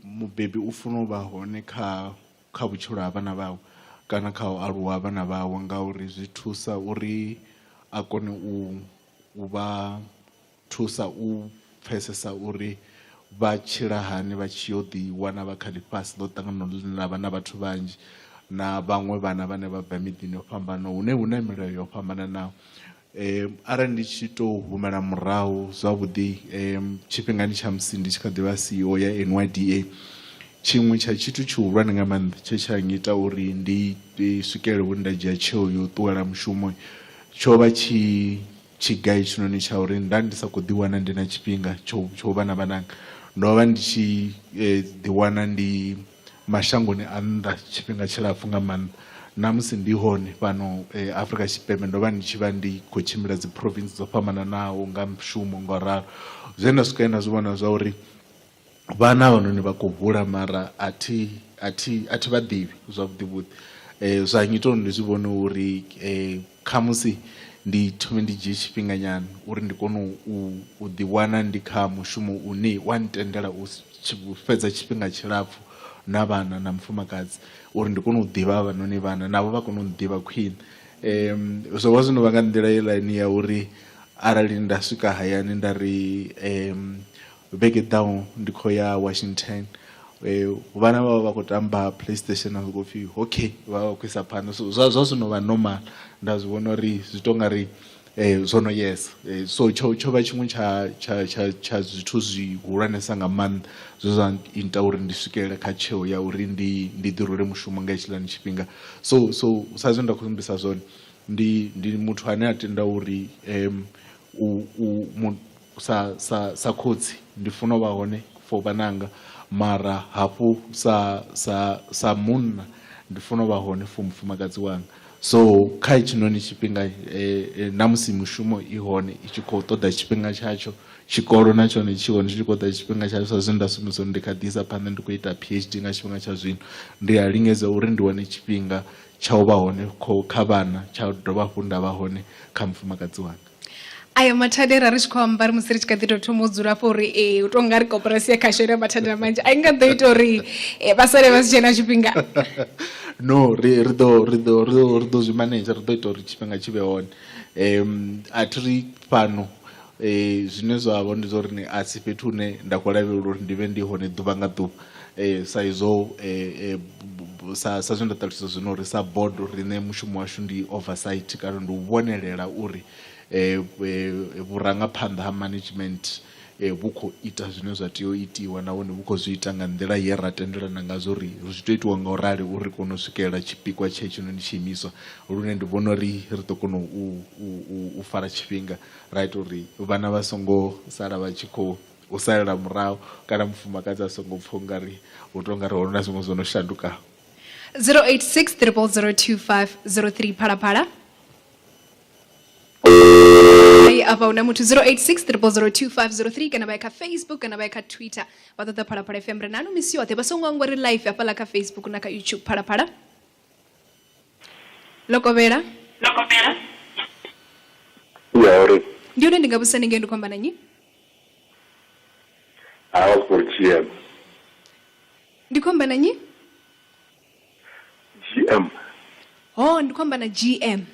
mubebi u funa u vha hone kha kha vhutshilo ha vhana vhawe kana kha u aluwa ha vhana vhawe, ngauri zwi thusa uri a kone u u vha thusa u pfesesa uri vha tshila hani vha tshi yo ḓi wana vha kha ḽifhasi ḽo ṱanganaho ḽine ḽa vha na vhathu vhanzhi na vhaṅwe vhana vhane vha bva miḓini yo fhambanaho hune hu na milayo yo fhambananaho. Arali ndi tshi tou humela murahu zwavhuḓi tshifhingani tsha musi ndi tshi kha ḓi vha CEO ya NYDA, tshiṅwe tsha tshithu tshihulwane nga maanḓa tshe tsha ngita uri ndi swikelele hune nda dzhia tsheo yo ṱuwela mushumo tsho vha tshi tshiga hetshinoni tsha uri nda ndi sa khou ḓiwana ndi na tshifhinga tsho tsho vha na vhananga. Ndo vha ndi tshi ḓiwana ndi mashangoni a nnḓa tshifhinga tshilapfu nga maanḓa, na musi ndi hone fhano Afrika Tshipembe ndo vha ndi tshi vha ndi khou tshimbila dzi province dzo fhambananaho nga mushumo ngo ralo. Zwe nda swika nda zwi vhona zwa uri vhana havhanoni vha khou hula mara a thi a thi a thi vha ḓivhi zwavhuḓi vhuḓi, zwa ngita uri ndi zwi vhone uri khamusi ndi thome ndi dzhie tshifhinga nyana uri ndi kone u u ḓi wana ndi kha mushumo une wa ntendela u fhedza tshifhinga tshilapfu na vhana na mufumakadzi uri ndi kone u ḓivha havhanoni vhana navho vha kone u nḓivha khwine. Zwo vha zwo no vha nga nḓila heiḽani ya uri arali nda swika hayani nda ri vhege ḓaho ndi khou ya Washington vhana vha vha vha khou tamba playstation ha sokou pfhi okay vha vha khou isa phanḓa, so zwa zwa zwo no vha normal nda zwi vhona uri zwi to nga ri zwo no yesa. So tsho tsho vha tshiṅwe tsha tsha tsha tsha zwithu zwihulwanesa nga maanḓa zwe zwa ita uri ndi swikelele kha tsheo ya uri ndi ndi ḓi rule mushumo nga hetshiḽani tshifhinga. So so sa zwe nda khou sumbedzisa zwone ndi ndi muthu ane a tenda uri u u Sa, sa, sa khotsi ndi funa u vha hone for vhananga, mara hafhu sa, sa, sa munna ndi funa u vha hone for mufumakadzi wanga. So kha hetshinoni tshifhinga na musi mishumo i hone i tshi khou ṱoḓa tshifhinga tshatsho, tshikolo na tshone tshi hone tshi tshi khou ṱoḓa tshifhinga tshatsho sa zwe nda sumbedza uri ndi kha ḓi isa phanḓa ndi khou ita PhD nga tshifhinga tsha zwino, ndi a lingedza uri ndi wane tshifhinga tsha u vha hone kha vhana tsha u dovha hafhu nda vha hone kha mufumakadzi wanga. Aya mathada ra ri tshi khou amba ri musi ri tshi kha ḓi tou thoma u dzula afho uri ee u tou nga ri koporasi ya khasho ina mathada manzhi a i nga ḓo ita uri vha sale vha si tshena tshifhinga. No ri ri ḓo ri ḓo ri ḓo ri ḓo zwi manedzha ri ḓo ita uri tshifhinga tshi vhe hone a thi ri fhano zwine zwa vha ndi zwa uri a si fhethu hune nda khou lavhelela uri ndi vhe ndi hone ḓuvha nga ḓuvha sa izwo sa sa zwe nda ṱalutshedza zwino uri sa board riṋe mushumo washu ndi oversight kana ndi u vhonelela uri vhurangaphanḓa ha management vhu khou ita zwine zwa tea u itiwa nahone vhu khou zwi ita nga nḓila ye ra tendelana ngazwo uri zwi tea u itiwa nga u rali uri ri kone u swikelela tshipikwa tshetshinoni tshiimiswa. Lune ndi vhona uri ri ḓo kona u fara tshifhinga ra ita uri vhana vha songo sala vha tshi khou u salela murahu kana mufumakadzi a songo pfha ungari hu tou nga ri ho na zwiṅwe zwo no shandukaho. 086 0002503 Phalaphala. Hai afha huna muthu 086 0002503 kana vha ya kha Facebook kana vha ya kha Twitter vha ṱoḓa Phalaphala FM ri nanu misi yoṱhe vha songo hangwa ri live hafhaḽa kha Facebook na kha YouTube Phalaphala. Lokovhela. Ya uri Ndi hone ndi nga vhusa ni ngei ndi khou amba na nnyi? I was for GM. Ndi khou amba na nnyi? GM. Ho, ndi khou amba na GM.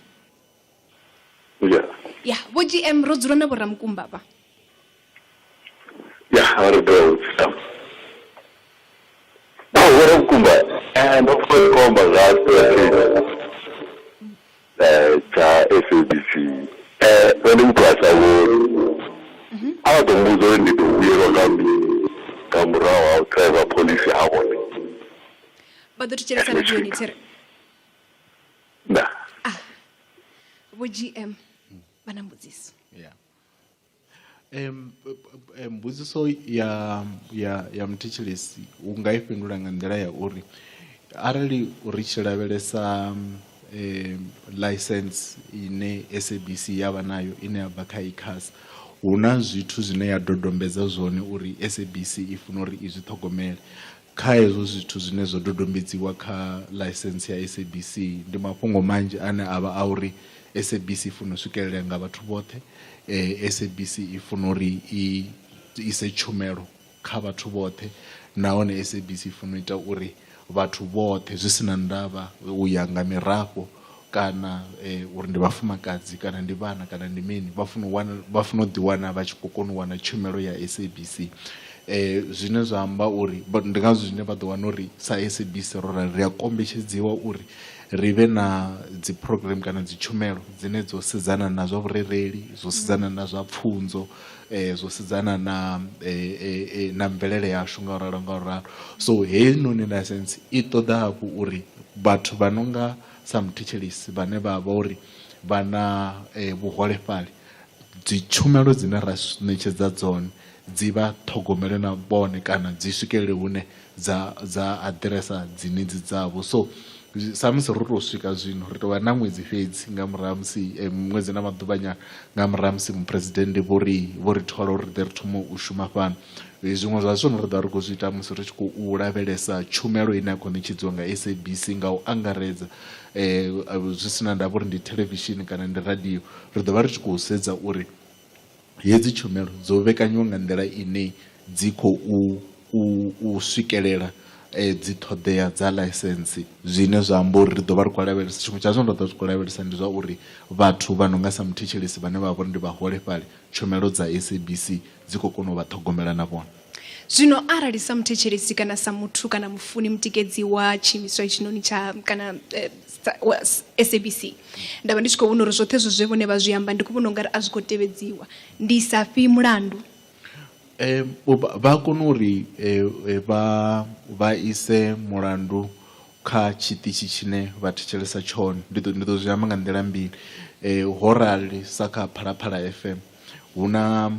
Yeah. Ya, vho GM ro dzula na vho Ramukumba vha. Yeah, ri ḓo tsa. Ramukumba ndo pfa vha tshi khou amba nga ha strategy tsha SABC. Nṋe ndi muthu a sa vhoni. A vha ḓo mmbudza uri ndi ḓo vhuyelwa nga mini nga murahu ha u driver phoḽisi ha vhone. Vha ḓo thetshelesa radioni thiri. Ndaa. Ah, Vho GM vha na mbudziso. Yeah. Mbudziso ya ya ya muthetshelesi u nga i fhindula nga nḓila ya uri arali ri tshi lavhelesa ḽaisentse ine SABC ya vha nayo ine ya bva kha ICASA hu na zwithu zwine ya dodombedza zwone uri SABC i funa uri i zwi ṱhogomele. Kha hezwo zwithu zwine zwa dodombedziwa kha ḽaisentse ya SABC ndi mafhungo manzhi ane a vha a uri SABC i funa u swikelelea nga vhathu vhoṱhe, SABC i funa uri i ise tshumelo kha vhathu vhoṱhe nahone SABC i funa u ita uri vhathu vhoṱhe zwi si na ndavha u ya nga mirafho kana uri ndi vhafumakadzi kana ndi vhana kana ndi mini vha funa u wana vha funa u ḓi wana vha tshi khou kona u wana tshumelo ya SABC zwine zwa amba uri ndi ngazwo zwine vha ḓo wana uri sa SABC ro rali ri a kombetshedziwa uri ri vhe na dzi program kana dzi tshumelo dzine dzo sedzana na zwa vhurereli zwo sedzana na zwa pfunzo zwo sedzana na na mvelele yashu nga u ralo nga u ralo so heinoni license i ṱoḓa hafhu uri vhathu vha no nga sa muthetshelesi vhane vha vha uri vha na vhuholefhali dzi tshumelo dzine ra ṋetshedza dzone dzi vha ṱhogomele na vhone kana dzi swikelele hune dza dza aḓiresa dzi needs dzavho so sa musi ro tou swika zwino ri tou vha na ṅwedzi fhedzi nga murahu ha musi ṅwedzi na maḓuvha nyana nga murahu ha musi muphuresidennde vho ri vho ri thola uri ri ḓe ri thome u shuma fhano zwiṅwe zwa zwithu zwine ra ḓo vha ri khou zwi ita musi ri tshi khou lavhelesa tshumelo ine ya khou ṋetshedziwa nga SABC nga u angaredza zwi si na ndavha uri ndi thelevishini kana ndi radio ri ḓo vha ri tshi khou sedza uri Hedzi tshumelo dzo vhekanyiwa nga nḓila ine dzi khou u swikelela dzi ṱhoḓea dza ḽaisentsi zwine zwa amba uri ri ḓo vha ri khou lavhelesa tshiṅwe tsha zwine ra ḓo vha ri khou lavhelesa ndi zwa uri vhathu vha no nga sa muthetshelesi vhane vha vha uri ndi vhaholefhali tshumelo dza SABC dzi khou kona u vha ṱhogomela na vhone. Zwino arali sa muthetshelesi kana sa muthu kana mufuni mutikedzi wa tshiimiswa hetshinoni tsha kana wa SABC nda vha ndi tshi khou vhona uri zwoṱhe hezwo zwe vhone vha zwi amba ndi khou vhona ungari a zwi khou tevhedziwa ndi sa fhi mulandu. Vha kona uri vha vha ise mulandu kha tshiṱitshi tshine vha thetshelesa tshone ndi ḓo ndi ḓo zwi amba nga nḓila mbili ho rali sa kha Phalaphala FM hu na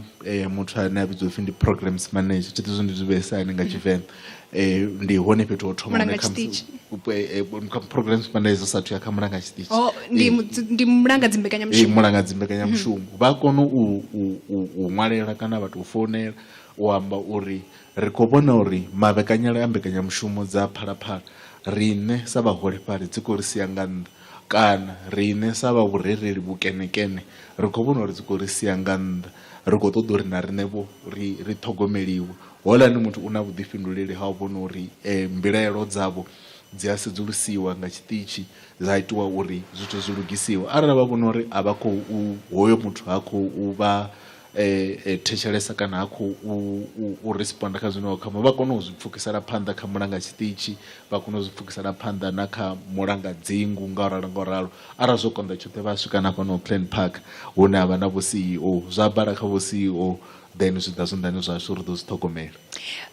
muthu ane a vhidzwa upfhi ndi programs manager thi ḓivhi ndi zwi vhesa hani nga tshivenḓa ndi hone fhethu ho thoma hune khamusi programs manager sathu ya kha mulanga tshiṱitshi oh, ndi ndi mulanga dzimbekanyamushumo mulanga dzimbekanyamushumo mm. vha kona u u ṅwalela kana vha tou founela u amba uri ri khou vhona uri mavhekanyele a mbekanyamushumo dza phalaphala riṋe sa vhaholefhali dzi khou ri sia nga nnḓa Kana riṋe sa vha vhurereli vhukenekene ri khou vhona uri dzi khou ri sia nga nnḓa, ri khou ṱoḓa uri na riṋe-vho ri ri ṱhogomeliwe. Houḽani muthu u na vhuḓifhinduleli ha u vhona uri mbilaelo dzavho dzi a sedzulusiwa nga tshiṱitshi dza itiwa uri zwithu zwi lugisiwe. Arali vha vhona uri a vha khou hoyo muthu ha khou vha thetshelesa kana ha khou u responder kha zwine wa khou amba vha kone u zwi pfukisela phanḓa kha mulanga tshiṱitshi vha kone u zwi pfukisela phanḓa na kha mulanga dzingu nga u ralo nga u ralo arali zwo konḓa tshoṱhe vha swika na fhano Plan Park hune ha vha na vho CEO zwa bala kha vho CEO then zwi ḓa zwanḓani zwashu ri ḓo zwi ṱhogomela.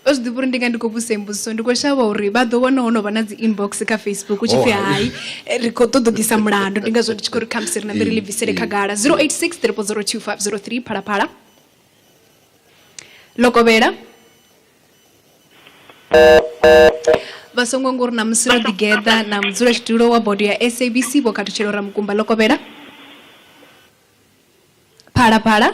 Vha zwi ḓivha uri ndi nga ndi khou vhudzisa mbudziso ndi khou shavha uri vha ḓo wana ho no vha na dzi inbox kha Facebook u tshi pfhi hai ri khou ṱoḓa u ḓisa mulandu ndi ngazwo ndi tshi khou ri khamusi ri nambe ri ḽi bvisele khagala 086 0002503 phalaphala lokovhela vha songo ngori na musi ro ḓigeḓa na mudzulatshidulo wa bodo ya SABC vho Khathutshelo Ramukumba lokovhela phalaphala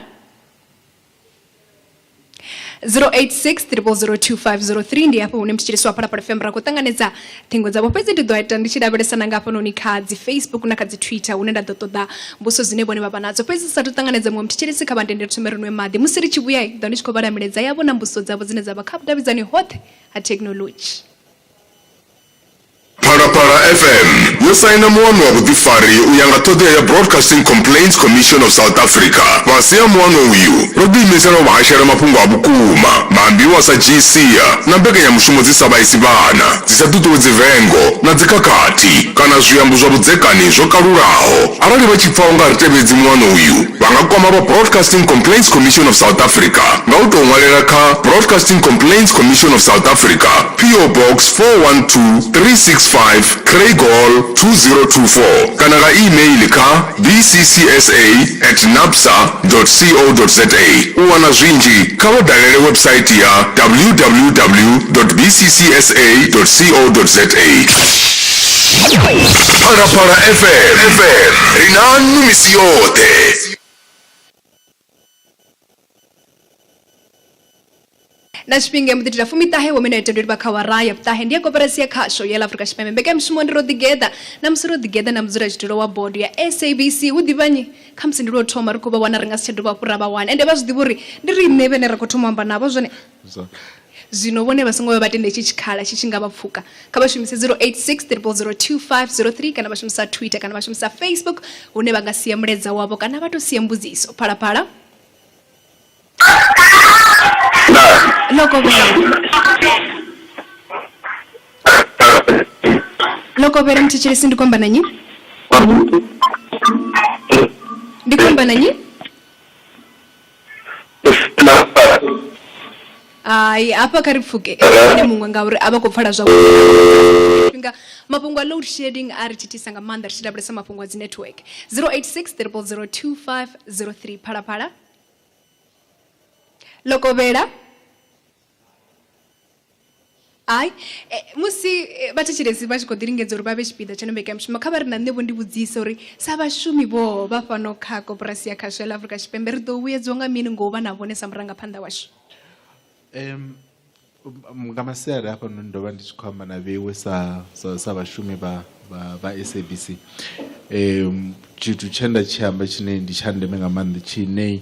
0860002503 ndi hafho hune mthetshelesi wa Phalaphala FM ra khou ṱanganedza ṱhingo dzavho fhedzi ndi ḓo ita ndi tshi lavhelesa na nga hafhanoni kha dzi Facebook na kha dzi Twitter hune nda ḓo ṱoḓa mbuso dzine vhone vha vha nadzo fhedzi sa thu ṱanganedza muṅwe mthetshelesi kha vha ndende ri thome ri nwe maḓi musi ri tshi vhuya ḓo ndi tshi khou vhala milaedza yavho na mbuso dzavho dzine dza vha kha vhudavhidzani hoṱhe ha thekhinoḽodzhi. Phalaphala FM. yo saina muano wa vhuḓifari u ya nga ṱhoḓea ya Broadcasting Complaints Commission of South Africa. Fhasi ha muano uyu, ro ḓiimisela u vha hashela mafhungo a vhukuma, maambiwa a sa dzhii sia na mbekanyamushumo dzi sa vhaisi vhana, dzi sa ṱuṱuwedzi vengo na dzikhakhathi kana zwiambo zwa vhudzekani zwo kalulaho. Arali vha tshi pfa u nga ri tevhedzi muano uyu, vha nga kwama vha Broadcasting Complaints Commission of South Africa nga u tou ṅwalela kha Broadcasting Complaints Commission of South Africa, PO Box 412365, Craighall 2024 kana nga e-mail kha bccsa at nabsa co za. U wana zwinzhi, kha vha dalele website ya www bccsa co za. Phalaphala FM, ri na nnu misi yoṱhe. Na tshifhinga mbo ḓi ita fumiṱahe wa minete ndo livha kha awara ya vhuṱahe ndi ya koporasi ya khasho ya ḽa Afrika Tshipembe. Mbekanyamushumo ndi Ro Ḓigeḓa na musi ro ḓigeḓa na mudzulatshidulo wa bodo ya SABC hu ḓivhanyi khamusi ndi lwo thoma ri khou vha wana ri nga si tsha dovha hafhu ra vha wana ende vha zwi ḓivha uri ndi riṋe vhane ra khou thoma u amba navho zwone zwino vhone vha songo vha vha tenda hetshi tshikhala tshi tshi nga vha pfuka kha vha shumise 086 0002503 kana vha shumisa Twitter kana vha shumisa Facebook hune vha nga sia mulaedza wavho kana vha tou sia mbudziso phalaphala Lokovhela. Lokovhela muthetshelesi ndi khou amba na nnyi? Ndi khou amba na nnyi? Hai, hafha kha ri pfuke ene muṅwe ngauri a vha khou pfala zwavhuḓi. Tshifhinga mafhungo a load shedding a ri thithisa nga maanḓa ri tshi lavhelesa mafhungo a dzi network. 086 000 2503 phalaphala. Lokovhela. Hai, eh, musi eh, vhathetshelesi vha tshi khou ḓi lingedza uri vha vhe tshipiḓa tsha ino mbekanyamushumo kha vha ri na nṋe vho ndi vhudzise uri sa vhashumi vho vha fhano kha koporasi ya khasho ya ḽa Afrika Tshipembe ri ḓo vhuyedzwa nga mini ngo u vha na vhone sa murangaphanḓa washu? Um, nga masiari hafhanoni ndo vha ndi tshi khou amba na vheiwe sa, sa, sa vhashumi vha, vha, vha SABC um, tshithu tshe nda tshi amba tshine ndi tsha ndeme nga maanḓa tshine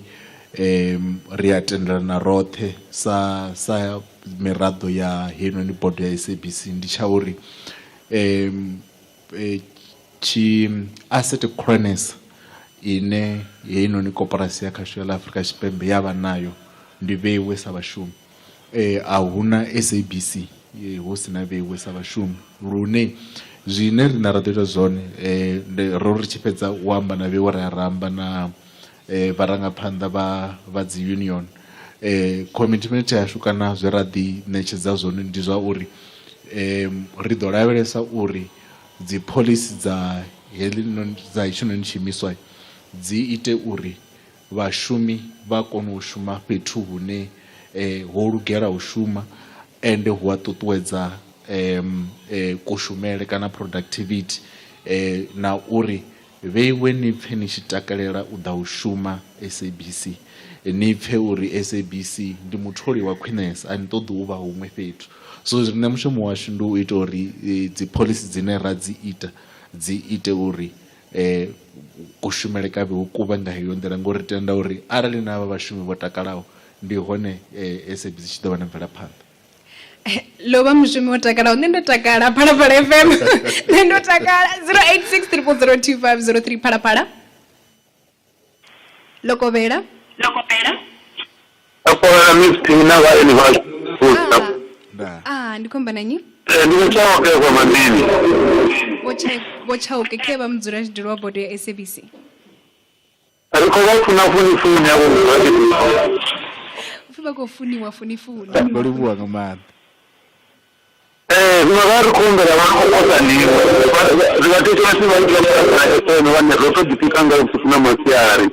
um, ri a tendelana roṱhe sa, sa miraḓo ya heinoni bodo ya SABC ndi tsha uri um, e, tshi asset khulwanesa ine heinoni koporasi ya khasho ya ḽa Afrika Tshipembe ya vha nayo ndi vheiwe sa vhashumi eh, a huna SABC eh, hu si na vheiwe sa vhashumi lune zwine riṋe ra ḓo ita zwone eh, ro ri tshi fhedza u amba na vheiwe ra ya ra amba na eh, vharangaphanḓa vha vha dzi union eh, commitment yashu kana zwe ra ḓi ṋetshedza zwone ndi zwa uri eh, ri ḓo lavhelesa uri dzi phoḽisi dza heḽinoni dza hetshinoni tshiimiswa dzi ite uri vhashumi vha kone u shuma fhethu hune ho lugela u shuma ende hu a ṱuṱuwedza kushumele kana productivity na uri vheiwe ni pfe ni tshi takalela u ḓa u shuma SABC ni pfe uri SABC ndi mutholi wa khwinesa a ni ṱoḓi u vha huṅwe fhethu. So riṋe mushumo washu ndi u ita uri dzi phoḽisi dzine ra dzi ita dzi ite uri eh, kushumele ka vhe hu kuvha nga heyo nḓila ngori ri tenda uri arali na vha vhashumi vho takalaho ndi hone eh, SABC tshi ḓo vha na mvelaphanḓa. Ḽo vha mushumi wo takalaho nṋe ndo takala phalaphala fm nṋe ndo takala 086 0002503 phalaphala lokovhela Akolela Miss T na vhaeni vhashu. Ah, ah, ndi khou amba na nnyi Eh, Ndi Vho Chauke kwa Mandini. Vho Chai- Vho Chauke khe vha mudzulatshidulo wa bodo ya SABC Ri khou vha funa funi funi avho mudzulatshidulo. upfi vha khou funiwa funi funi Ndo livhuwa nga maanḓa. Ee, zwino ra ri khou humbela vha khou posa niwe. Ri vhathetshelesi vhanzhi vha Phalaphala FM vhane ro tou ḓitika nga vhusiku na masiari.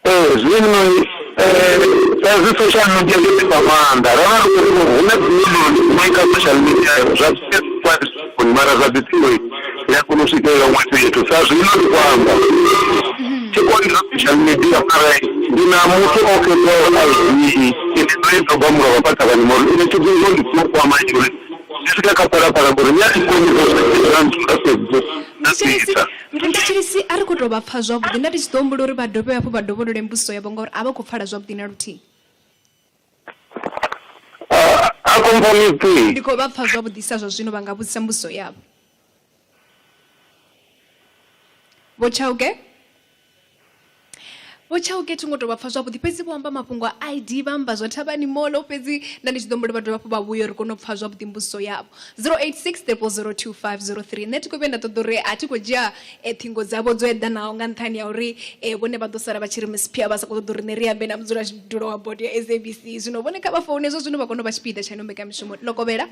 Ee, zwino sa izwi social media yo ḓi nga maanḓa ra vha ri khou ri hu na dzi milioni dzine kha social media zwa mara zwa dzi ṱhingo ri a kona u swikelela huṅwe fhethu. Sa zwino ndi khou amba thi koni zwa social media mara ndi na muthu o khethaho a zwi ine ndo i doba mulovha fha thavhani mall ine tshithu ndi funa u kwama uri ndi swika kha phalaphala ngori ni a thi koni zwa zwithu zwa Facebook na Twitter. Muthetshelesi a ri khou tou vha pfa zwavhuḓi nda ndi tshi ḓo humbula uri vha dovhe hafhu vha dovholole mbudziso yavho ngauri a vha khou pfala zwavhuḓi na luthihi. A khou mpfa mipfi? Ndi khou vha pfa zwavhuḓisa zwa zwino, vha nga vhudzisa mbudziso yavho. Vho Chauke? Vho Chauke thi ngo tou vha pfa zwavhuḓi, fhedzi vho amba mafhungo a ID, vha amba zwa Thavhani Mall, fhedzi nda ndi tshi ḓo humbela vha dovha hafhu vha vhuye uri kone u pfa zwavhuḓi mbudziso yavho. 086 0002503. Nṋe thi khou vhuya nda ṱoḓa uri a thi khou dzhia ṱhingo dzavho dzo eḓanaho nga nṱhani ha uri vhone vha ḓo sala vha tshi ri Miss P a vha sa khou ṱoḓa uri nṋe ri ambe na mudzulatshidulo wa bodo ya SABC. Zwino vhone kha vha foune zwa zwino vha kone u vha tshipiḓa tsha ino mbekanyamushumo. Ḽo kovhela.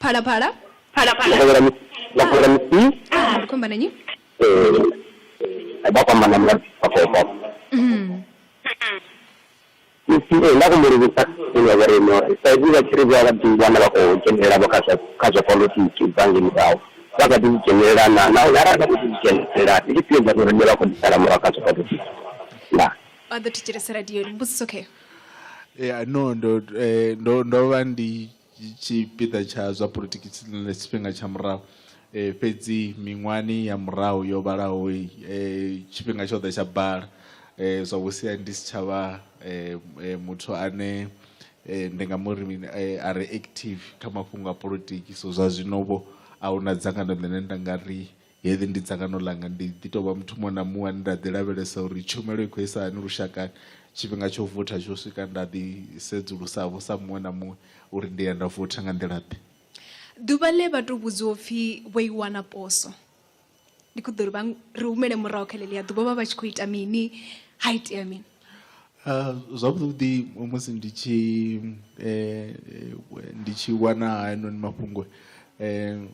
Phalaphala. Ḽo kovhela Miss P. Ah, ndi khou amba na nnyi? Vha kwamba na Mulakopa. Miss P, nda humbela u vhudzisa ine ya vha uri no sa izwi vha tshi ri vha ḓi wana vha khou dzhenelela vho kha zwa politiki u bva ngei murahu, vha kha ḓi zwi dzhenelela na, nahone arali vha khou ḓi zwi dzhenelela ndi tshifhio dza uri vha khou ḓi sala murahu kha zwa politiki? Ndaa. Vha ḓo thetshelesa radioni. Mbudziso khayo. Yeah, no, ndo ndo ndo vha ndi tshipiḓa tsha zwa politiki tshifhinga tsha murahu, fhedzi miṅwahani ya murahu yo vhalaho, tshifhinga tshoṱhe tsha bala zwa vho sia ndi si tshavha muthu ane ndi nga muri mini a re active kha mafhungo a politiki. So zwa zwino vho a huna dzangano ḽine nda nga ri heḽi ndi dzangano ḽanga, ndi ḓi tovha muthu muṅwe na muṅwe ane nda ḓi lavhelesa uri tshumelo i khou isa hani lushakani. Tshifhinga tsho votha tsho swika, nda ḓi sedzulusa vho sa muṅwe na muṅwe uri ndi ya nda votha nga nḓila ḓe. Ḓuvha ḽe vha tou vhudziwa upfhi vho i wana poso, ndi khou ḓo uri vha ri humele murahu kha ḽeḽia ḓuvha, vha vha tshi khou ita mini, ha itea mini? Zwavhuḓi vhuḓi musi ndi tshi wana hayanoni mafhungo,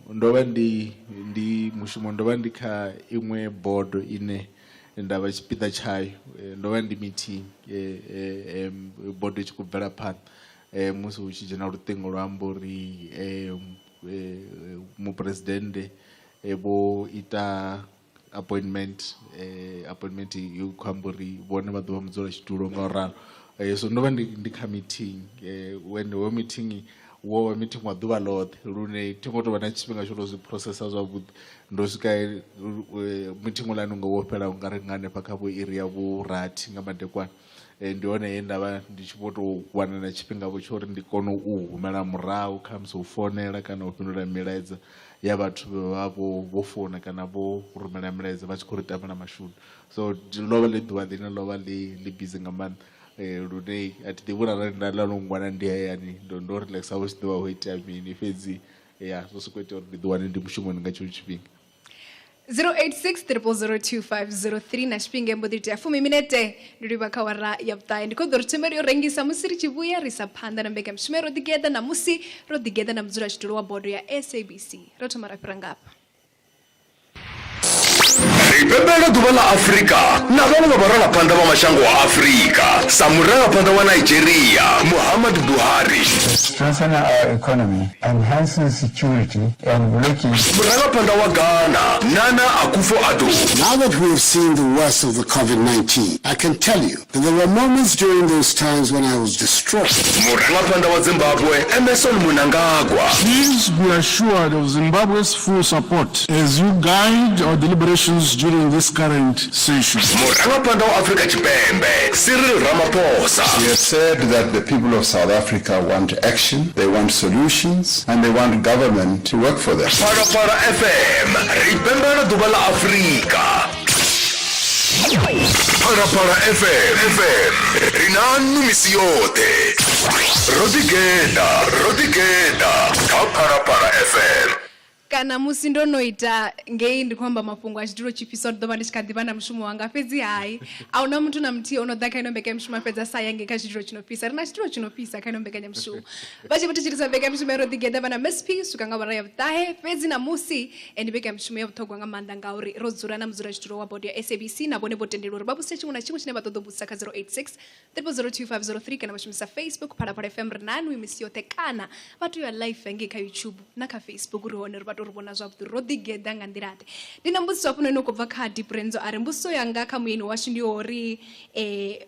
ndo vha ndi mushumo, ndo vha ndi kha iṅwe bodo ine nda vha tshipiḓa tshayo, ndo vha ndi meeting, bodo i tshi khou bvela phanḓa, musi hu tshi dzhena luṱingo lwa amba uri muphuresidennde vho ita appointment, appointment i khou amba uri vhone vha ḓo vha mudzulatshidulo nga u ralo. So ndo vha ndi kha meeting, when hoyo meeting wo vha meeting wa ḓuvha ḽoṱhe lune thi ngo tovha na tshifhinga tsho to zwi processa zwavhuḓi. Ndo swika meeting houḽani unga wo fhela ungari nga hanefha kha vho iri ya vhurathi nga madekwana, ndi hone he nda vha ndi tshi vho to wana na tshifhinga vho tsho uri ndi kone u humela murahu khamusi u founela kana u fhindula milaedza ya vhathu vhe vha vho founa kana vho rumela milaedza vha tshi khou ri tamela mashudu. So ḽo vha ḽi ḓuvha ḽine ḽo vha ḽi busy nga maanḓa, lune a thi ḓivhi uri arali nda ḽa lungwana ndi hayani ndo relaxa hu tshi ḓovha ho itea mini, fhedzi ya zwo sokou itea uri ndi ḓi wane ndi mushumoni nga tshiṅwe tshifhinga. 086 0002503 na tshifhinga mbo ḓi itea 10 minete ndi livha kha awara ya vhuṱahe. Ndi khou ḓo ri thomele yo rengisa musi ri tshi vhuya ri sa phanḓa na mbekanyamushumo. Ro ḓigeḓa namusi, ro ḓigeḓa na mudzulatshidulo wa bodo ya SABC. Ro thoma ra fhira ngafha. Ri pembelela ḓuvha ḽa Afrika na vhaṅwe vha vharangaphanḓa vha mashango a Afrika sa murangaphanḓa wa Nigeria Muhammadu Buhari, Strengthening our economy, enhancing security and breaking murangaphanḓa wa Ghana Nana Akufo-Addo. Now that we have seen the worst of the COVID-19, I can tell you that there were moments during those times when I was distraught. Murangaphanḓa wa Zimbabwe Emmerson Mnangagwa. Please be assured of Zimbabwe's full support as you guide our deliberations during this current session. Murangaphanḓa wa Afrika Tshipembe Cyril Ramaphosa. He has said that the people of South Africa want action, they want solutions, and they want government to work for them. Phalaphala FM, ri pembelela ḓuvha ḽa Afrika. Phalaphala FM, FM ri na nnu misi yoṱhe. Ro ḓigeḓa, ro ḓigeḓa kha Phalaphala FM. Kana musi ndo no ita ngei ndi khou amba mafhungo a tshidulo tshifhiso, ndi ḓo vha ndi tshi kha ḓivha na mushumo wanga, fhedzi hai, a huna muthu na muthihi o no ḓa kha ino mbekanyamushumo a fhedza sa ya ngei kha tshidulo tshi no fhisa. Ri na tshidulo tshi no fhisa kha ino mbekanyamushumo. Vha tshi vho thetshelesa mbekanyamushumo ya Ro Ḓigeḓa vha na Miss P swika nga awara ya vhuṱahe. Fhedzi namusi ndi mbekanyamushumo ya vhuṱhogwa nga maanḓa ngauri ro dzula na mudzulatshidulo wa bodo ya SABC, na vhone vho tendelwa uri vha vhudzise tshiṅwe na tshiṅwe tshine vha ṱoḓa u vhudzisa kha 086 0002503 kana vha shumisa Facebook Phalaphala FM, ri na nwi misi yoṱhe, kana vha tea u ya live ngei kha YouTube na kha Facebook, ri hone ri vha tou ri vhona zwavhuḓi ro ḓigeḓa nga nḓila ḓe. Ndi na mbudziso hafhanoni u khou bva kha Diprenzo, a ri mbudziso yanga kha muyeni washu ndi uri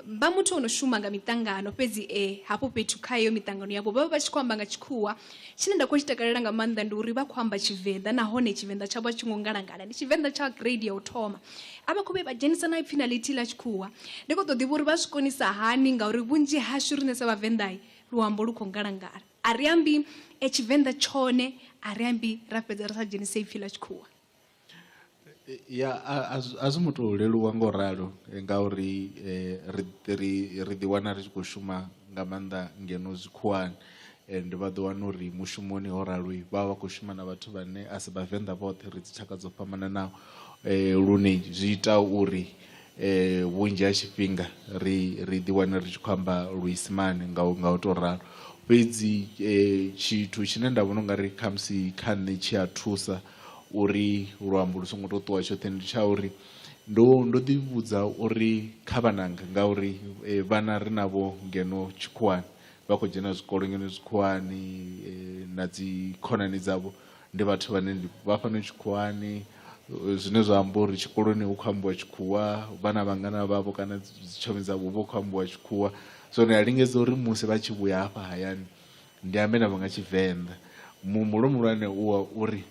vha muthu o no shuma nga miṱangano, fhedzi hafho fhethu kha iyo miṱangano yavho vha vha vha tshi khou amba nga tshikhuwa. Tshine nda khou tshi takalela nga maanḓa ndi uri vha khou amba Tshivenḓa, nahone Tshivenḓa tshavho a tshi ngo ngalangala, ndi Tshivenḓa tsha grade ya u thoma, a vha khou vhuya vha dzhenisa na ipfhi na ḽithihi ḽa tshikhuwa. Ndi khou ḓo ḓivha uri vha zwi konisa hani ngauri vhunzhi hashu riṋe sa vhavenḓa luambo Luambo lu khou ngalangala. A ri ambi e Tshivenḓa tshone, a ri ambi ra fhedza ri sa dzhenise ipfi ḽa Tshikhuwa. Ya, a a zwi ngo tou leluwa ngo ralo ngauri ri ri ri ḓi wana ri tshi khou shuma nga maanḓa ngeno zwikhuwani and vha ḓo wana uri mushumoni ho ralo vha vha vha khou shuma na vhathu vhane a si vhavenḓa vhoṱhe ri dzi tshaka dzo fhambananaho lune zwi ita uri vhunzhi ha tshifhinga ri ri ḓi wane ri tshi khou amba luisimane nga u nga u tou ralo. Fhedzi tshithu tshine nda vhona ungari khamusi kha nṋe tshi a thusa uri luambo lu songo tou ṱuwa tshoṱhe ndi tsha uri ndo ndo ḓi vhudza uri kha vhananga ngauri vhana ri navho ngeno tshikhuwani vha khou dzhena zwikolo ngeno tshikhuwani na dzi khonani dzavho ndi vhathu vhane vha fhano tshikhuwani zwine zwa amba uri tshikoloni hu khou ambiwa tshikhuwa vhana vhangana vhavho kana dzitshomi dzavho hu vha hu khou ambiwa tshikhuwa so ndi a lingedza uri musi vha tshi vhuya hafha hayani Ndi ambe navho nga Tshivenḓa. Muhumbulo muhulwane u wa uri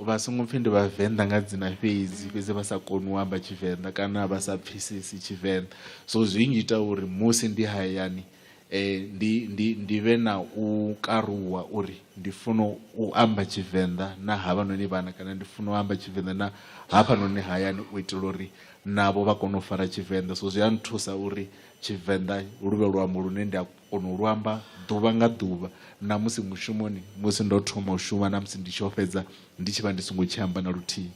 vha songo pfhi ndi Vhavenḓa nga dzina fhedzi, fhedzi vha sa koni u amba Tshivenḓa kana vha sa pfesesi Tshivenḓa. So zwi ngita uri musi ndi hayani ndi ndi ndi vhe na u karuwa uri ndi funa u amba Tshivenḓa na havhanoni vhana kana ndi funa u amba Tshivenḓa na hafhanoni hayani u itela uri navho vha kone u fara Tshivenḓa. So zwi a nthusa uri Tshivenḓa lu vhe luambo lune ndi a kona u lu amba ḓuvha nga ḓuvha na musi mushumoni musi ndo thoma u shuma na musi ndi tshi yo fhedza ndi tshi vha ndi songo tshi amba na luthihi.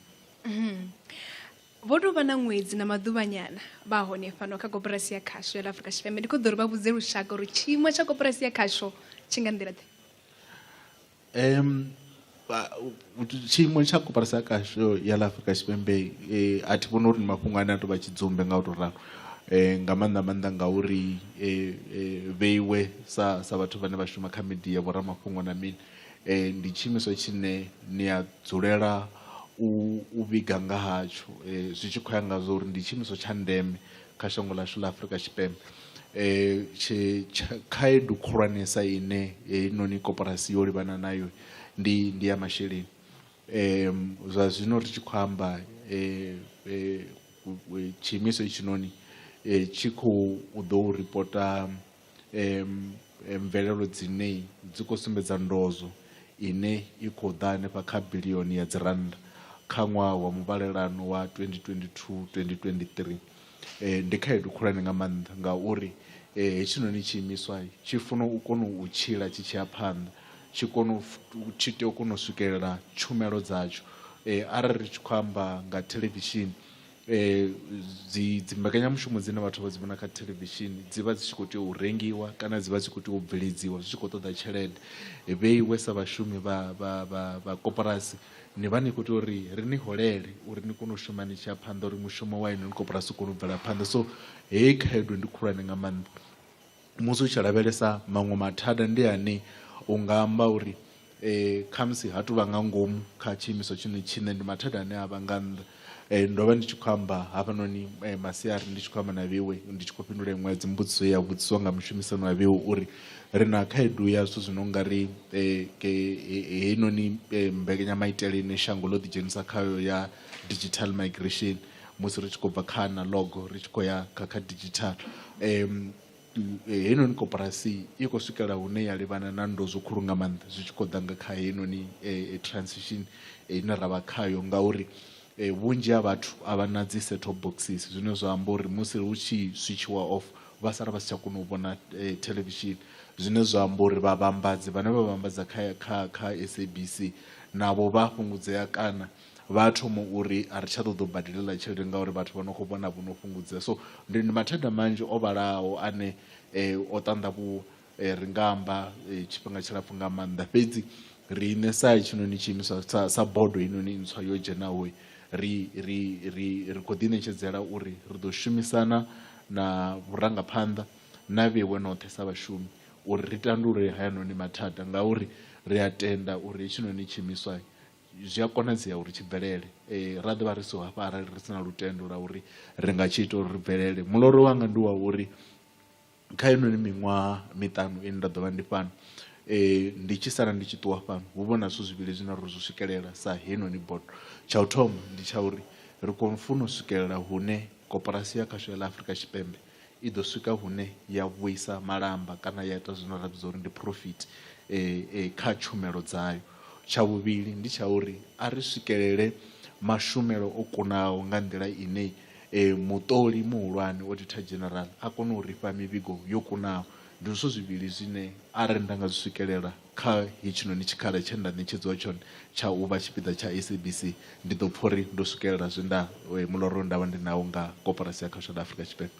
Vho tou vha na ṅwedzi na maḓuvhanyana vha hone fhano kha koporasi ya khasho ya ḽa Afrika Tshipembe. Ndi khou ḓo uri vha vhudze lushaka uri tshiimo tsha koporasi ya khasho tshi nga nḓila ḓe. Um tshiimo tsha koporasi ya khasho ya ḽa Afrika Tshipembe a thi vhoni uri ndi mafhungo ane a tou vha tshidzumbe nga u tou ralo nga maanḓa maanḓa ngauri vheiwe sa sa vhathu vhane vha shuma kha media vhoramafhungo na mini ndi tshiimiswa tshine ni a dzulela u u vhiga nga hatsho zwi tshi khou ya nga zwa uri ndi tshiimiswa tsha ndeme kha shango ḽashu ḽa Afrika Tshipembe. Tshi khaedu khulwanesa ine heinoni koporasi yo livhana nayo ndi ndi ya masheleni zwa zwino ri tshi khou amba tshiimiswa hetshinoni tshi khou ḓo ripota mvelelo dzine dzi khou sumbedza ndozwo ine i khou ḓa hanefha kha biḽioni ya dzi rannda kha ṅwaha wa muvhalelano wa 2022 2023. Ndi khaedu khulwane nga maanḓa ngauri hetshinoni tshiimiswa tshi funa u kona u tshila tshi tshi ya phanḓa, tshi kona u tshi tea u kona u swikelela tshumelo dzatsho. Arali ri tshi khou amba nga theḽevishini dzi dzi mbekanyamushumo dzine vhathu vha dzi vhona kha theḽevishini dzi vha dzi tshi khou tea u rengiwa kana dzi vha dzi khou tea u bveledziwa zwi tshi khou ṱoḓa tshelede. Vheiwe sa vhashumi vha vha vha vha koporasi Ni vha ni khou tea uri ri ni holele uri ni kone u shuma ni tshi ya phanḓa uri mushumo wa heinoni koporasi u kone u bvela phanḓa. So heyi khaedu ndi khulwane nga maanḓa musi u tshi lavhelesa maṅwe mathada ndi ane u nga amba uri khamusi ha tuvha nga ngomu kha tshiimiswa tshone tshiṋe ndi mathada ane a vha nga nnḓa. Ndo vha ndi tshi khou amba hafhanoni masiari ndi tshi khou amba na vheiwe ndi tshi khou fhindula iṅwe ya dzimbudziso ye ya vhudziswa nga mushumisani wa vheiwe uri ri na khaedu ya zwithu zwi no nga ri heinoni mbekanyamaitele ine shango ḽo ḓidzhenisa khayo ya digital migration musi ri tshi khou bva kha analogo ri tshi khou ya kha kha digital. Heinoni koporasi i khou swikela hune ya livhana na ndozwo khulu nga maanḓa zwi tshi khou ḓa nga kha heinoni transition ine ra vha khayo ngauri vhunzhi ha vhathu a vha na dzi set top boxes zwine zwa amba uri musi hu tshi switshiwa off vha sala vha si tsha kona u vhona thelevishini zwine zwa amba uri vhavhambadzi vhane vha vhambadza kha kha kha SABC navho vha fhungudzea kana vha thoma uri a ri tsha ṱoḓa u badelela tshelede ngauri vhathu vha no khou vhona vho no fhungudzea so ndi ndi mathada manzhi o vhalaho ane o ṱanḓavhuwa ri nga amba tshifhinga tshilapfhu nga maanḓa fhedzi riṋe sa hetshinoni tshiimiswa sa, sa bodo heinoni ntswa yo dzhenaho ri ri ri ri khou ḓiṋetshedzela uri ri ḓo shumisana na vhurangaphanḓa na vheiwe noṱhe sa vhashumi uri ri tandulule hayanoni mathada ngauri ri a tenda uri hetshinoni tshiimiswa zwi a konadzea uri tshi bvelele. Ra ḓo vha ri siho hafha arali ri si na lutendo lwa uri ri nga tshi ita uri ri bvelele. Muloro wanga ndi wa uri kha heinoni miṅwaha miṱanu ine nda ḓo vha ndi fhano ndi tshi sala ndi tshi ṱuwa fhano hu vhe na zwithu zwivhili zwine ro zwi swikelela sa heinoni bodo. Tsha u thoma ndi tsha uri ri khou funa u swikelela hune koporasi ya khasho ya ḽa Afrika Tshipembe. i ḓo swika hune ya vhuisa malamba kana ya ita zwine ra vhidza uri ndi profit kha tshumelo dzayo. Tsha vhuvhili ndi tsha uri a ri swikelele mashumelo o kunaho nga nḓila ine muṱoli muhulwane, Auditor General, a kone u ri fha mivhigo yo kunaho. Ndi zwithu zwivhili zwine arali nda nga zwi swikelela kha hetshinoni tshikhala tshe nda ṋetshedziwa tshone tsha u vha tshipiḓa tsha SABC, ndi ḓo pfa uri ndo swikelela zwe nda muloro we nda vha ndi nawo nga Koporasi ya Khasho ḽa Afrika Tshipembe.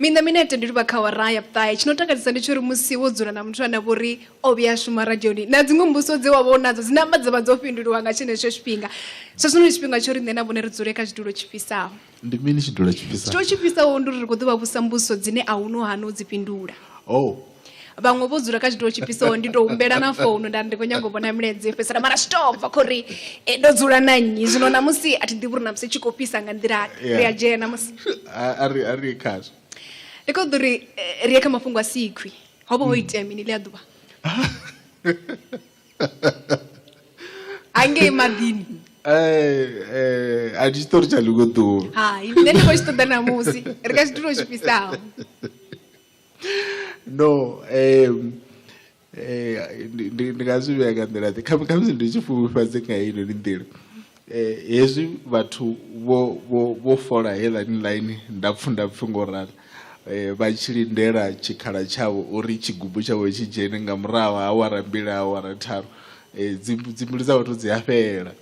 Miṋa minete ndi livha kha awara ya vhuṱahe. Tshi no takadzesa ndi tsha uri musi wo dzula na muthu ane a vha uri o vhuya a shuma radioni, na dziṅwe mbudziso dze wa vha u nadzo dzi namba dza vha dzo fhinduliwa nga tshenetsho tshifhinga. Zwa zwino ndi tshifhinga tsha uri nṋe na vhone ri dzule kha tshidulo tshi fhisaho. Ndi mini tshidulo tshi fhisaho? Tshidulo tshi fhisaho ndi uri ri khou ḓo vha vhusa mbudziso dzine a hu no hana u dzi fhindula. Oh. Vhaṅwe vho dzula kha tshidulo tshi fhisaho ndi tou humbela na founu nda ri ndi khou nyanga u vhona milaedza yo fhedzisela mara zwi tou bva khou ri eh, ndo dzula na nnyi zwino namusi a thi ḓivhi uri namusi tshi khou fhisa nga nḓila Yeah. ri a dzhena musi A a ri a ri ye khazwo. ndi khou ḓo uri eh, ri ye kha mafhungo a sikhwi ho vha ho itea mini ḽia ḓuvha hangei maḓini Eh eh a ndi tshiṱori tsha ḽiṅwe ḓuvha. Hai, nṋe ndi khou tshi ṱoḓa namusi ri kha tshidulo tshi fhisaho. No um eh, ndi ndi- ndi nga zwi vhea nga nḓila ḓe kha khamusi ndi tshi fhulufhadze nga heinoni nḓila eh, hezwi vhathu vho vho vho fola heiḽani ḽaini ndapfu ndapfu ngo ralo eh, vha tshi lindela tshikhala tshavho uri tshigubu tshavho tshi dzhene nga murahu ha awara mbili awara tharu eh, dzi dzimbilu dza vhathu dzi a fhela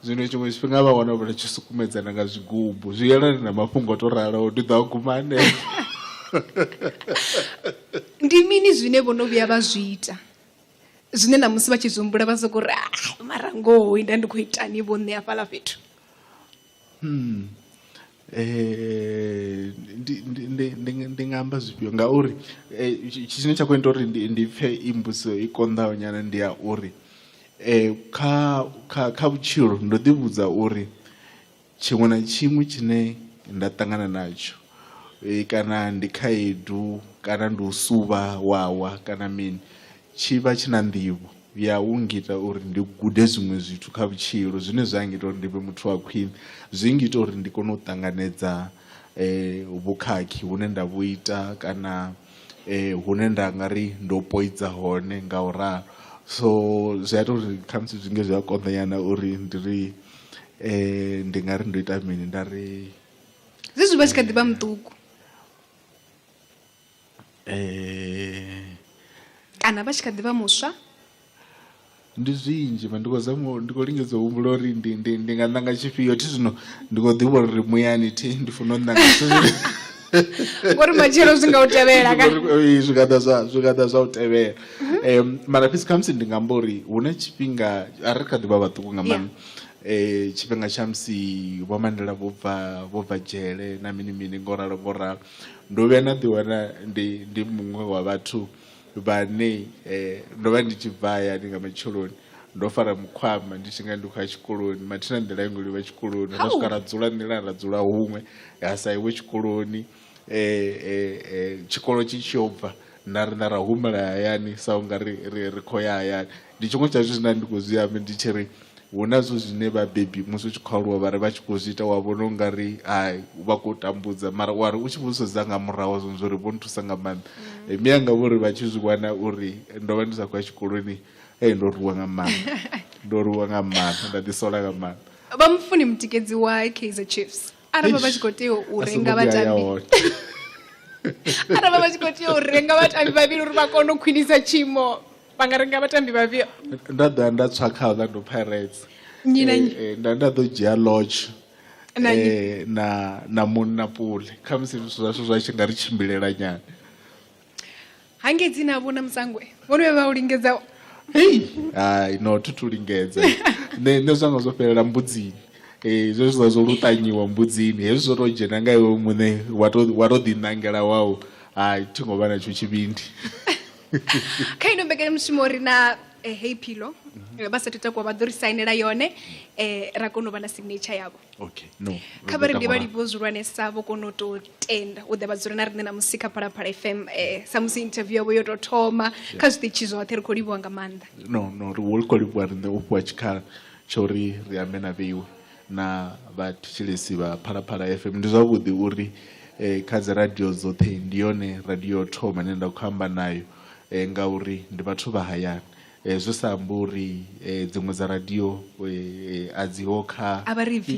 zwino tshiṅwe tshifhinga vha wana vha tshi sukumedzana nga zwigubu zwi yelana na mafhungo o to raloho ndi ḓo a guma hanefho Ndi mini zwine vho no vhuya vha zwi ita zwine na musi vha tshi zwi humbula vha soko ri ah, mara ngoho nda ndi khou itani vho nṋe hafhaḽa fhethu Hmm. Eh, ndi, ndi, ndi, ndi, ndi nga amba zwifhio ngauri eh, tshine tsha khou ita uri ndi, ndi pfhe i mbudziso i konḓaho nyana ndi ya uri eh, kha, kha, kha vhutshilo ndo ḓi vhudza uri tshiṅwe na tshiṅwe tshine nda ṱangana natsho eh, kana ndi khaedu kana ndi u suvha wawa kana mini tshi vha tshi na nḓivho ya u ngita uri ndi gude zwiṅwe zwithu kha vhutshilo zwine zwa ngita uri ndi vhe muthu wa khwine zwi ngita uri ndi kone u ṱanganedza vhukhakhi hune nda vhu ita kana hune nda nga ri ndo poidza hone nga u ralo so zwi a ita uri khamusi zwi nge zwi a konḓa nyana uri ndi ri ndi nga ri ndo ita mini nda ri zwezwi vha tshi kha ḓi vha muṱuku Eh, kana vha tshi kha ḓi vha muswa ndi zwinzhi ma ndi khou zama ndi khou lingedza u humbula uri ndi ndi ndi nga ṋanga tshifhio thi zwino ndi khou ḓivha uri muyani thi ndi funa u ṋanga zwithu zwine ngori matshelo zwi nga u tevhela ka Ngori, zwi nga ḓa zwa zwi nga ḓa zwa u tevhela um mara fhedzi khamusi ndi nga amba uri hu na tshifhinga a ri kha ḓi vha vhaṱuku nga maanḓa um tshifhinga tsha musi vho Mandela vho bva vho bva dzhele na mini mini ngo ralo ngo ralo Ndo vhuya nda ḓiwana ndi ndi muṅwe wa vhathu vhane eh, ndo vha ndi tshi bva hayani nga matsheloni ndo fara mukhwama ndi tshi nga ndi khou ya tshikoloni mathina nḓila yo ngo livha tshikoloni ra swika ra dzula nḓila ra dzula huṅwe ha sa iwe tshikoloni eh, eh, eh, tshikolo tshi tshi yo bva na riṋe ra humela hayani sa unga ri ri ri khou ya hayani ndi tshiṅwe tsha zwithu zwine ndi khou zwi amba ndi tshi ri hu na zwithu zwine vhabebi musi u tshi khou aluwa vha ri vha tshi khou zwi ita wa vhona u nga ri hai vha khou tambudza mara wa ri u tshi vho sedza nga murahu wa zwi vhona uri vho nthusa nga maanḓa mm. Eh, mianga vho ri vha tshi zwi wana uri ndo vha ndi sa khou ya tshikoloni ee ndo rwiwa nga maanḓa ndo rwiwa nga maanḓa nda ḓi sola nga maanḓa vha mufuni mutikedzi wa Kaizer Chiefs arali vha tshi khou tea u renga vhatambi arali vha tshi khou tea u renga vhatambi vhavhili uri vha kone u khwinisa tshiimo vha nga renga vhatambi vhafhio nda ḓa nda tswa kha Orlando Pirates Nnyi na nnyi? Eh, eh, nda nda ḓo dzhia Lodge Na nnyi? eh, na na munna Pule khamusi zwithu zwashu zwa tshi nga ri tshimbilela nyana hangei dzina vho na musangwe vho no vhuya vha u lingedza hei hai no thi thu lingedza nṋe nṋe zwanga zwo fhelela mbudzini eh zwezwi zwa zwo luṱanyiwa mbudzini hezwi zwo tou dzhena nga iwe muṋe wa to wa to ḓinangela wau hai thi ngo vha na tsho tshivhindi kha ino mbekanyamushumo ri na eh, hey philo eh, vha sathu takuwa vha ḓo ri sainela yone eh, ra kona u vha na signature yavho okay no kha vha ri ndi vha livhuwa zwihulwanesa vho kona u tou tenda u ḓa vha dzula na riṋe na musi kha phalaphala fm eh, sa musi interview yavho yo tou thoma kha zwiṱitshi zwoṱhe ri khou livhuwa nga maanḓa no no ri wo khou livhuwa riṋe u fhiwa tshikhala tsha uri ri ambe na vheiwe na vhathetshelesi vha phalaphala fm ndi zwavhuḓi uri Kha dzi radio dzoṱhe ndi yone radio yo thoma ine nda khou amba nayo ngauri ndi vhathu vha hayani. Zwi sa ambi uri dziṅwe dza radio a dziho kha A vha ri pfi.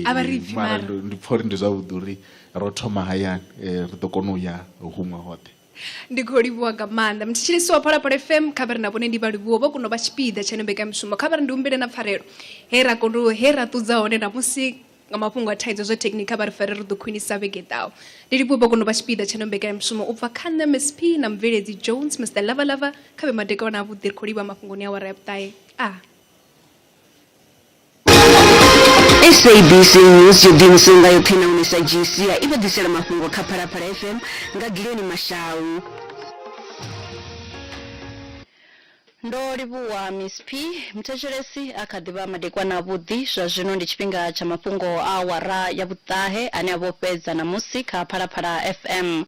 A vha ri pfi mara mara. ndi pfha uri ndi zwavhuḓi uri ro thoma hayani ri ḓo kona u ya huṅwe hoṱhe. Ndi khou livhuwa nga maanḓa muthetshelesi wa Phalaphala FM. Kha vha re na vhone ndi vha livhuwa vho kona u vha tshipiḓa tsha ino mbekanyamushumo. Kha vha ri ndi humbele na pfarelo he ra kona he ra ṱudza hone namusi nga mafhungo a thaidzo zwa tekniki, kha vha ri fare ri ḓo khwinisa vhege ḓaho. Ndi livhuwa vho kona u vha tshipiḓa tsha ino mbekanyamushumo u bva kha nṋe Miss P na mubveledzi Jones Mr Lava Lava. Kha vhe madekwana avhuḓi, ri khou livha mafhungoni a awara ya vhuṱahe a. SABC News yo ḓiimisela nga yoṱhe nahone sa dzhii sia i vha ḓisela mafhungo kha Phalaphala FM nga Gileni Mashau. Ndo livhuwa Miss P. Muthetshelesi a kha ḓi vha madekwana avhuḓi. Zwa zwino ndi tshifhinga tsha mafhungo a awara ya vhuṱahe ane a vho fhedza namusi kha Phalaphala FM.